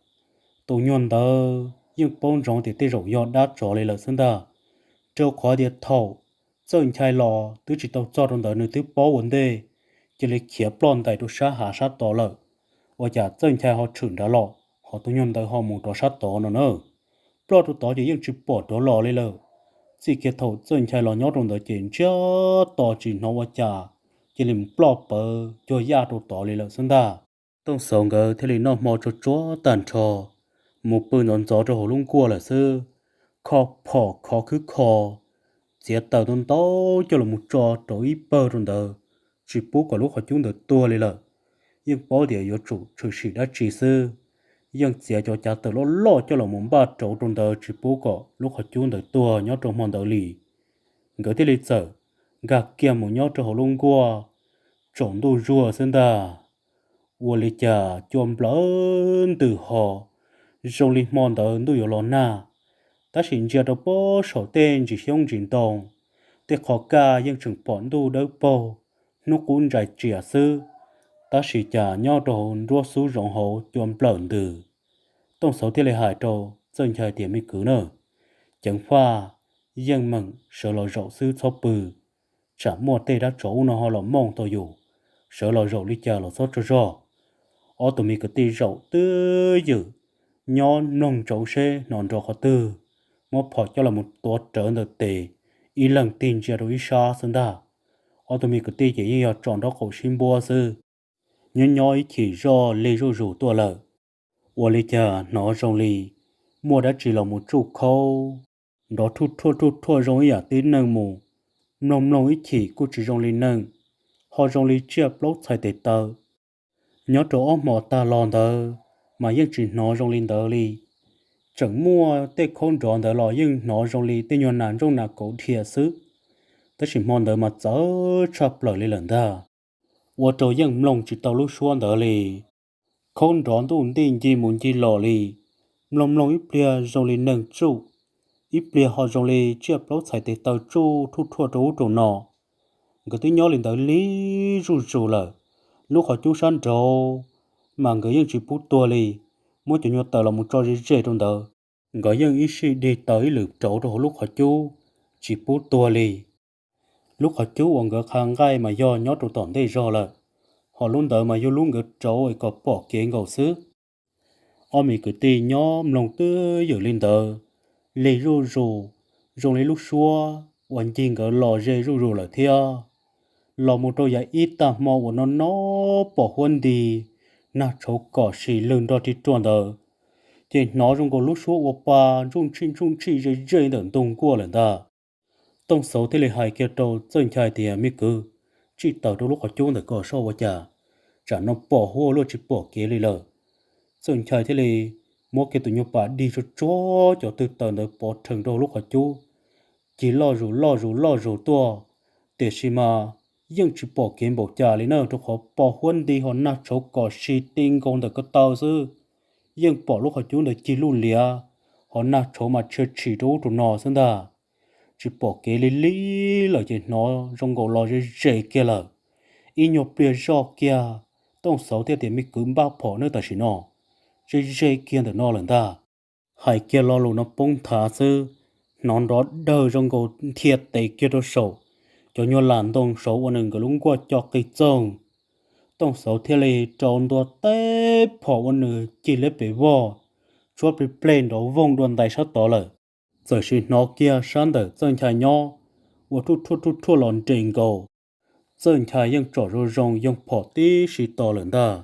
Tus nyuag ntawd yeej paub ntsoov tias tej zaum yog dab tsov li lawm xwb ntag, rau qhov tias thaum Txawj Nchai los twb tsis tau txog rau ntawd nws twb paub ua ntej, cia li khiav ploj ntais rau sab hav sab tod lawm. Ua cas Txawj Nchai ho tshwm nrad los ho tus nyuag ntawd ho mus rov sab tod no na. Ploj rau tod ces yeej tsis pom rov los li lawm. Txij kiag thaum Txawj Nchai los nyob rau ntawd ces ntsiag to tsis hnov ua cas, cia li mus ploj pawv cuag yaj rau tod li lawm xwb ntag. Tooj Xauv nkawd thiaj li noj hmo tsuag tsuag tag nrho, mus pw ntxov ntxov rau hauv lub nkuaj lawm xwb. Kho phom khov khwb kho, txiav taws ntau ntau coj los mus tso rau ib pawg rau ntawd, tsis pub kom lub qhov cub ntawd tuag li lawm. Yeej paub tias yuav tsum tshwm sim dab tsi xwb, yeej txiav cov cav tawm loj loj coj los mus npaj rauv rau ntawd tsis pub kom lub qhov cub ntawd tuag nyob rau hmo ntawd li. Nkawd thiaj li txawm nkag kiag mus nyob rau hauv lub nkuaj, tsaus ntuj zuag xwb ntag. Ua li cas cua nplawm ntws ho zoo li hmo ntawd ntuj yuav los nag, tab sis ntsia rau pob saum tej ntsis xyoob ntsis ntoo, tej qhov kaj yeej tseem pom ntuj dawb paug, hnub qub ntsais tsias xwb, tab sis cas nyob rau hauv nruab xub zoov hauv cua nplawm ntws. Tooj Xauv thiaj li hais rau Txawj Nchai tias, Me kwv na, ceev faj, yeej meem sawv los zaum xwb txhob pw, tsam muaj tej dab tsov ub no ho los mooj tau yus, sawv los zaum li cas los txhob tsaug zog. Ob tug me kwv tij zaum twb ywm, nyob mloog ntsoov seb hnov nrov qhov twg, muab phom coj los mus tuav rawv ntawm tes, ib leeg tig ntsia rau ib sab xwb ntag. Ob tug me kwv tij ces yeej yog tso nraub qaum sib npuab xwb. Nyob nyob ib chim zoj lig zuj zus tuaj lawm, ua li cas hnov zoo li muaj dab tsi los mus tsuj khaub, nrov thuj thuaj thuj thuaj zoo ib yam tib neeg mus, mloog mloog ib chim kuj tsis zoo li neeg, ho zoo li tsiaj plaub txhais tes taw. Nyob rau ob hmo tag los ntawd mas yeej tsis hnov zoo li ntawd li. Tseem muaj tej khaub nrov ntawd los yeej hnov zoo li tej nyuag nas ntsooj nas kauv dhia xwb, tab sis hmo ntawd mas txawv tshaj plaws li lawm ntag. Ua rau yeej mloog tsis tau lub suab ntawd li. Khaub nrov ntuj nti ncig mus ncig los li, mloog mloog ib pliag zoo li neeg tsuj, ib pliag ho zoo li tsiaj plaub txhais tes taw tsuj thuj thuaj rau ub rau no. Nkawd twb nyob li ntawd lig zuj zus lawm, lub qhov cub sab nraud mas nkawd yeej tsis pub tuag li, muab cov nyuag taws los mus tso ze ze rau ntawd. Nkawd yeej ib sij dig taws ib lwm rauv rau hauv lub qhov cub, tsis pub tuag li. Lub qhov cub uas nkawd qha nqaij mas yog nyob rau tom ntej zog lawm, ho lub ntawd mas yog lub nkawd rauv es kom pom kev nkaus xwb. Ob me kwv tij nyob mloog twb ywm li ntawd, lig zuj zus, zoo li lub suab uas ncig nkawd los ze zuj zus lawm thiab. Los mus rau yav ib tag hmo uas no no pom huab nti, nag tshauv kom sis lwg nrog ri ruaj ntawd, ces hnov zoo nkaus lub suab ua pa ntsuj ntshij ntsuj ntshij ze ze ntawm ntug nkuaj lawm ntag. Tooj Xauv thiaj li hais kiag rau Txawj Nchai tias, Me kwv, tsij taws rau lub qhov cub ntawm ko soj ua cas, tsam no pom huab luaj tsis pom kev li lawm. Txawj Nchai thiaj li muab kiag tus nyuag pas dig tsuag tsuag cov tw taws ntawd pov rhees rau lub qhov cub, cig loj zus loj zus loj zus tuaj, tiam sis mas yeej tsis pom kev npaum cas li na, rau qhov pom huab nti ho nag tshauv kom sis ti nkaus ntawm ko taw xwb. Yeej pom lub qhov cub ntawd cig luj liav, ho nag tshauv mas tshia tshim rau ub rau no xwb ntag. Tsis pom kev li li lawm ces hnov zoo nkaus los ze ze kiag lawm. Ib nyuag pliag zoj kiag, Tooj Xauv thiaj tias, Me kwv, npaj phom nawb, tam sim no ze ze kiag ntawm no lawm ntag. Hais kiag lo lus no poob nthav xwb, hnov nrov dawg zoo nkaus nthia tes kiag rau saum cov nyuag las ntoo saud uas nws nkawd lub nkuaj co qis txoog. Tooj Xauv thiaj li rau ntua teb phom uas nws cig liab pes vog, tshuab plig pleg nrov voog dua ntais sab tod lawm. Txawm sim hnov kiag sab ntawm Txawj Nchai nyob ua ruj ruaj ruj ruaj los nres nkaus. Txawj Nchai yeej tsom zoo zoo yoog phom tib si tos lawm ntag.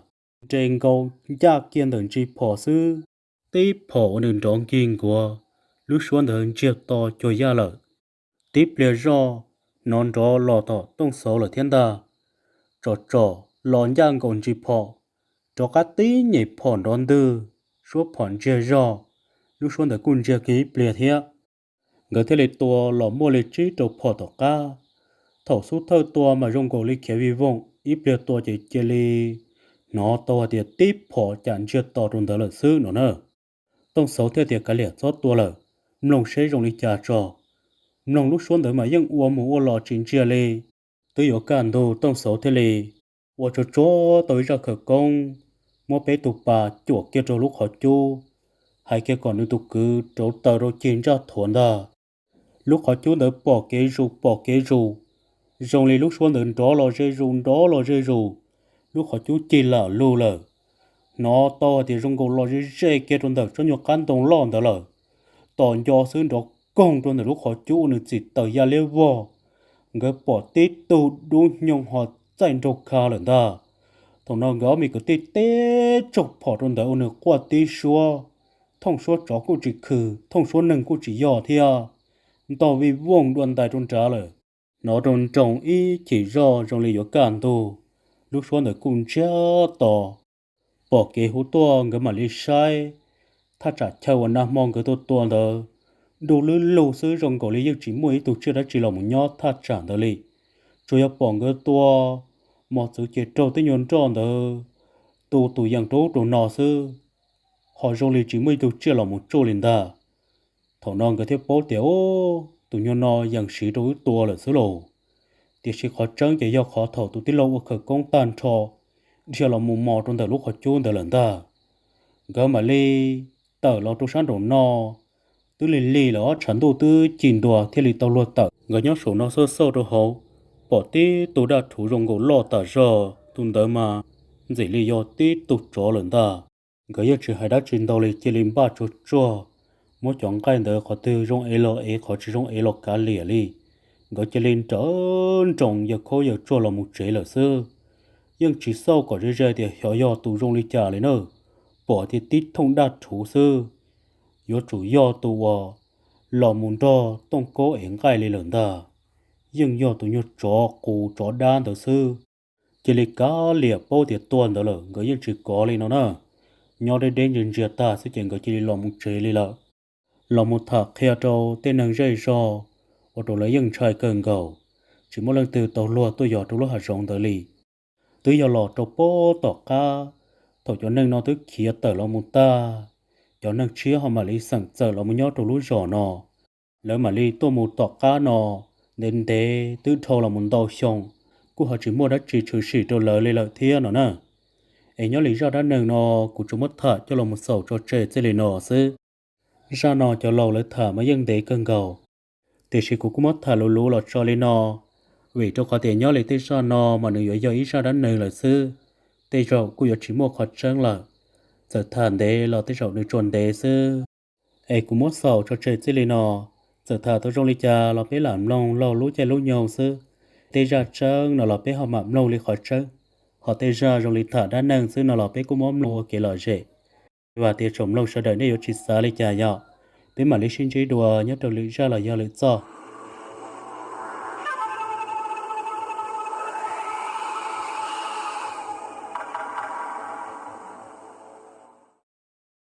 Nres nkaus ncaj kiag ntawm ntsis phom xwb, tib phom uas nws nrov nkig nkuav, lub suab ntawd ntsiag to cuag yaj lawm. Tib pliag zoj, hnov nrov los tom Tooj Xauv lawm thiab ntag. Tsom tsom los ncaj nkaus ntsis phom, rov qab tib nyem phom nrov ntwg, suab phom ntsiag zog, lub suab ntawd kuj ntsiag kiag ib pliag thiab. Nkawd thiaj li tua los muaj li tsib rau phom tom qab. Thaum xub thawj tua mas zoo nkaus li khiav vij voog, ib pliag tua ces cia li hnov tau hais tias tib phom cas ntsiag to rau ntawd lawm xwb no na. Tooj Xauv thiaj tias, Kav liam, txhob tua lawm, mloog seb zoo li cas tso. Mloog lub suab ntawd mas yeej ua mus ua los tsis ntsiag li. Twb yuav kaj ntug, Tooj Xauv thiaj li ua tsuag tsuag tau ib zaj khawv koob, muab peb tus pas cuam kiag rau lub qhov cub, hais kiag kom nws tus kwv rauv taws rau cig ntsaj thuav ntag. Lub qhov cub ntawd pom kev zus pom kev zus, zoo li lub suab ntawd nrov los ze zus nrov los ze zus, lub qhov cub cig lam lug lawm. Hnov tau hais tias zoo nkaus los ze ze kiag rau ntawm tsob nyuag qab ntoo loj ntawd lawm. Tos nco xwb nrov koog rau ntawm lub qhov cub ua nws txim taws ya liab vog. Nkawd pom tib tug dub nyoog ho txaij nraug kha lawm ntag. Thaum no nkawd ob me kwv tij teb tsaug phom rau ntawd ua nws quaj tib suab, thooj suab tsov kuj tsis khw, thooj suab neeg kuj tsis yog thiab, ntog vij voog dua ntais rau nrad lawm. Hnov rau nroos ib chim zoj zoo li yuav kaj ntug, lub suab ntawd kuj ntsiag to. pom kev hu tuaj, nkawd mam li saib thaj tsam chaw uas nag hmo nkawd tuaj tua ntawd, dub lub lug xwb, zoo nkaus li yeej tsis muaj ib tug tsiaj dab tsi los mus nyob thaj tsam ntawd li. Tsuas yog pom nkawd tua mos txwv ces raug tej nyuag nroj ntawd tu tus yees rau ub rau no xwb, ho zoo li tsis muaj ib tug tsiaj los mus tsuj li ntag. Thaum no nkawd thiaj paub tias, Ub, tus nyuag no yees siv rau wb tua lawm xwb lauj. Tiam sis qhov tseeb ces yog qhov thaum tus tij laug ua khawv koob tag nrho dhia los mus mos rau ntawm lub qhov cub ntawd lawm ntag. Nkawd mam li tawm los rau sab nraum no, twb lig lig lawm, ob tshav ntuj twb ci ntua thiaj li tau luag tawm. Nkawd nyob saum no xauj xauj rau hauv, pom tib tug daj rhuv zoo nkaus loj tas zog, tus ntawd mas ntxim li yog tib tug tsov lawm ntag. Nkawd yeej tsis hais dab tsi ntau li, cia li npaj tsuag tsuag, muab cov nqaij ntawd qhov twg zoo ev los ev, qhov tsis zoo ev los kav liam li. Nkawd cia li nrawm nroos yawg khaub yawg tsuag los mus tsev lawm xwb. Yeej tsis xauj kom ze ze tias xyov yog tus zoo li cas li na, pom tias tib thooj daj rhuv xwb, yuav tsum yog tus uas los mus nrog Tooj Kaub ev nqaij li lawm ntag. Yeej yog tus nyuag tsov qus tsov dab ntawd xwb. Cia li kav liam paub tias tuag ntawd lawm, nkawd yeej tsis kov li no na. Nyob deb deb ntsia ntsia tag xwb ces nkawd cia li los mus tsev li lawm. Los mus tham qhia rau tej neeg zej zog, ua rau lawv yeej ntshai kawg nkaus, tsis muaj leej twg tau luag tuaj yos rau lub hav zoov ntawd li. Twb yog los rau pob tom qab, thaum cov neeg no twb khiav tawm los mus tag, cov neeg tshiab ho mam li xeem txawm los mus nyob rau lub zos no. Lawv mam li tuaj mus tom qab no ntev ntev twb dhau los mus ntau xyoo, kuj ho tsis muaj dab tsi tshwm sim rau lawv li lawm thiab no na. Es nyob li zaj dab neeg no kuv tsuas muab tham coj los mus xaus tso tseg txij li no xwb. Zaj no cov laus lawv tham mas yeej ntev kawg nkaus, tiam sis kuv kuj muab tham luv luv los tso li no, vim rau qhov tias nyob li tej zaj no mas nws yuav yog ib zaj dab neeg lawm xwb, tej zaum kuj yuav tsis muaj qhov tseeb lawm. Txawm tham ntev los tej zaum nws tsuas ntev xwb. Es kuv muab xaus tso tseg txij li no, txawm tham tau zoo li cas los peb lam mloog laug lub caij lub nyoog xwb. Tej zaj tseeb no los peb ho mam mloog li qhov tseeb, ho tej zaj zoo li tham dab neeg xwb no los peb kuj muab mloog ua kev lom zem. Vam tias tsoom mloog sawv daws nej yuav tsis xav li cas yom. Peb mam li sib ntsib dua nyob rau lwm zaj los yog lwm txoj.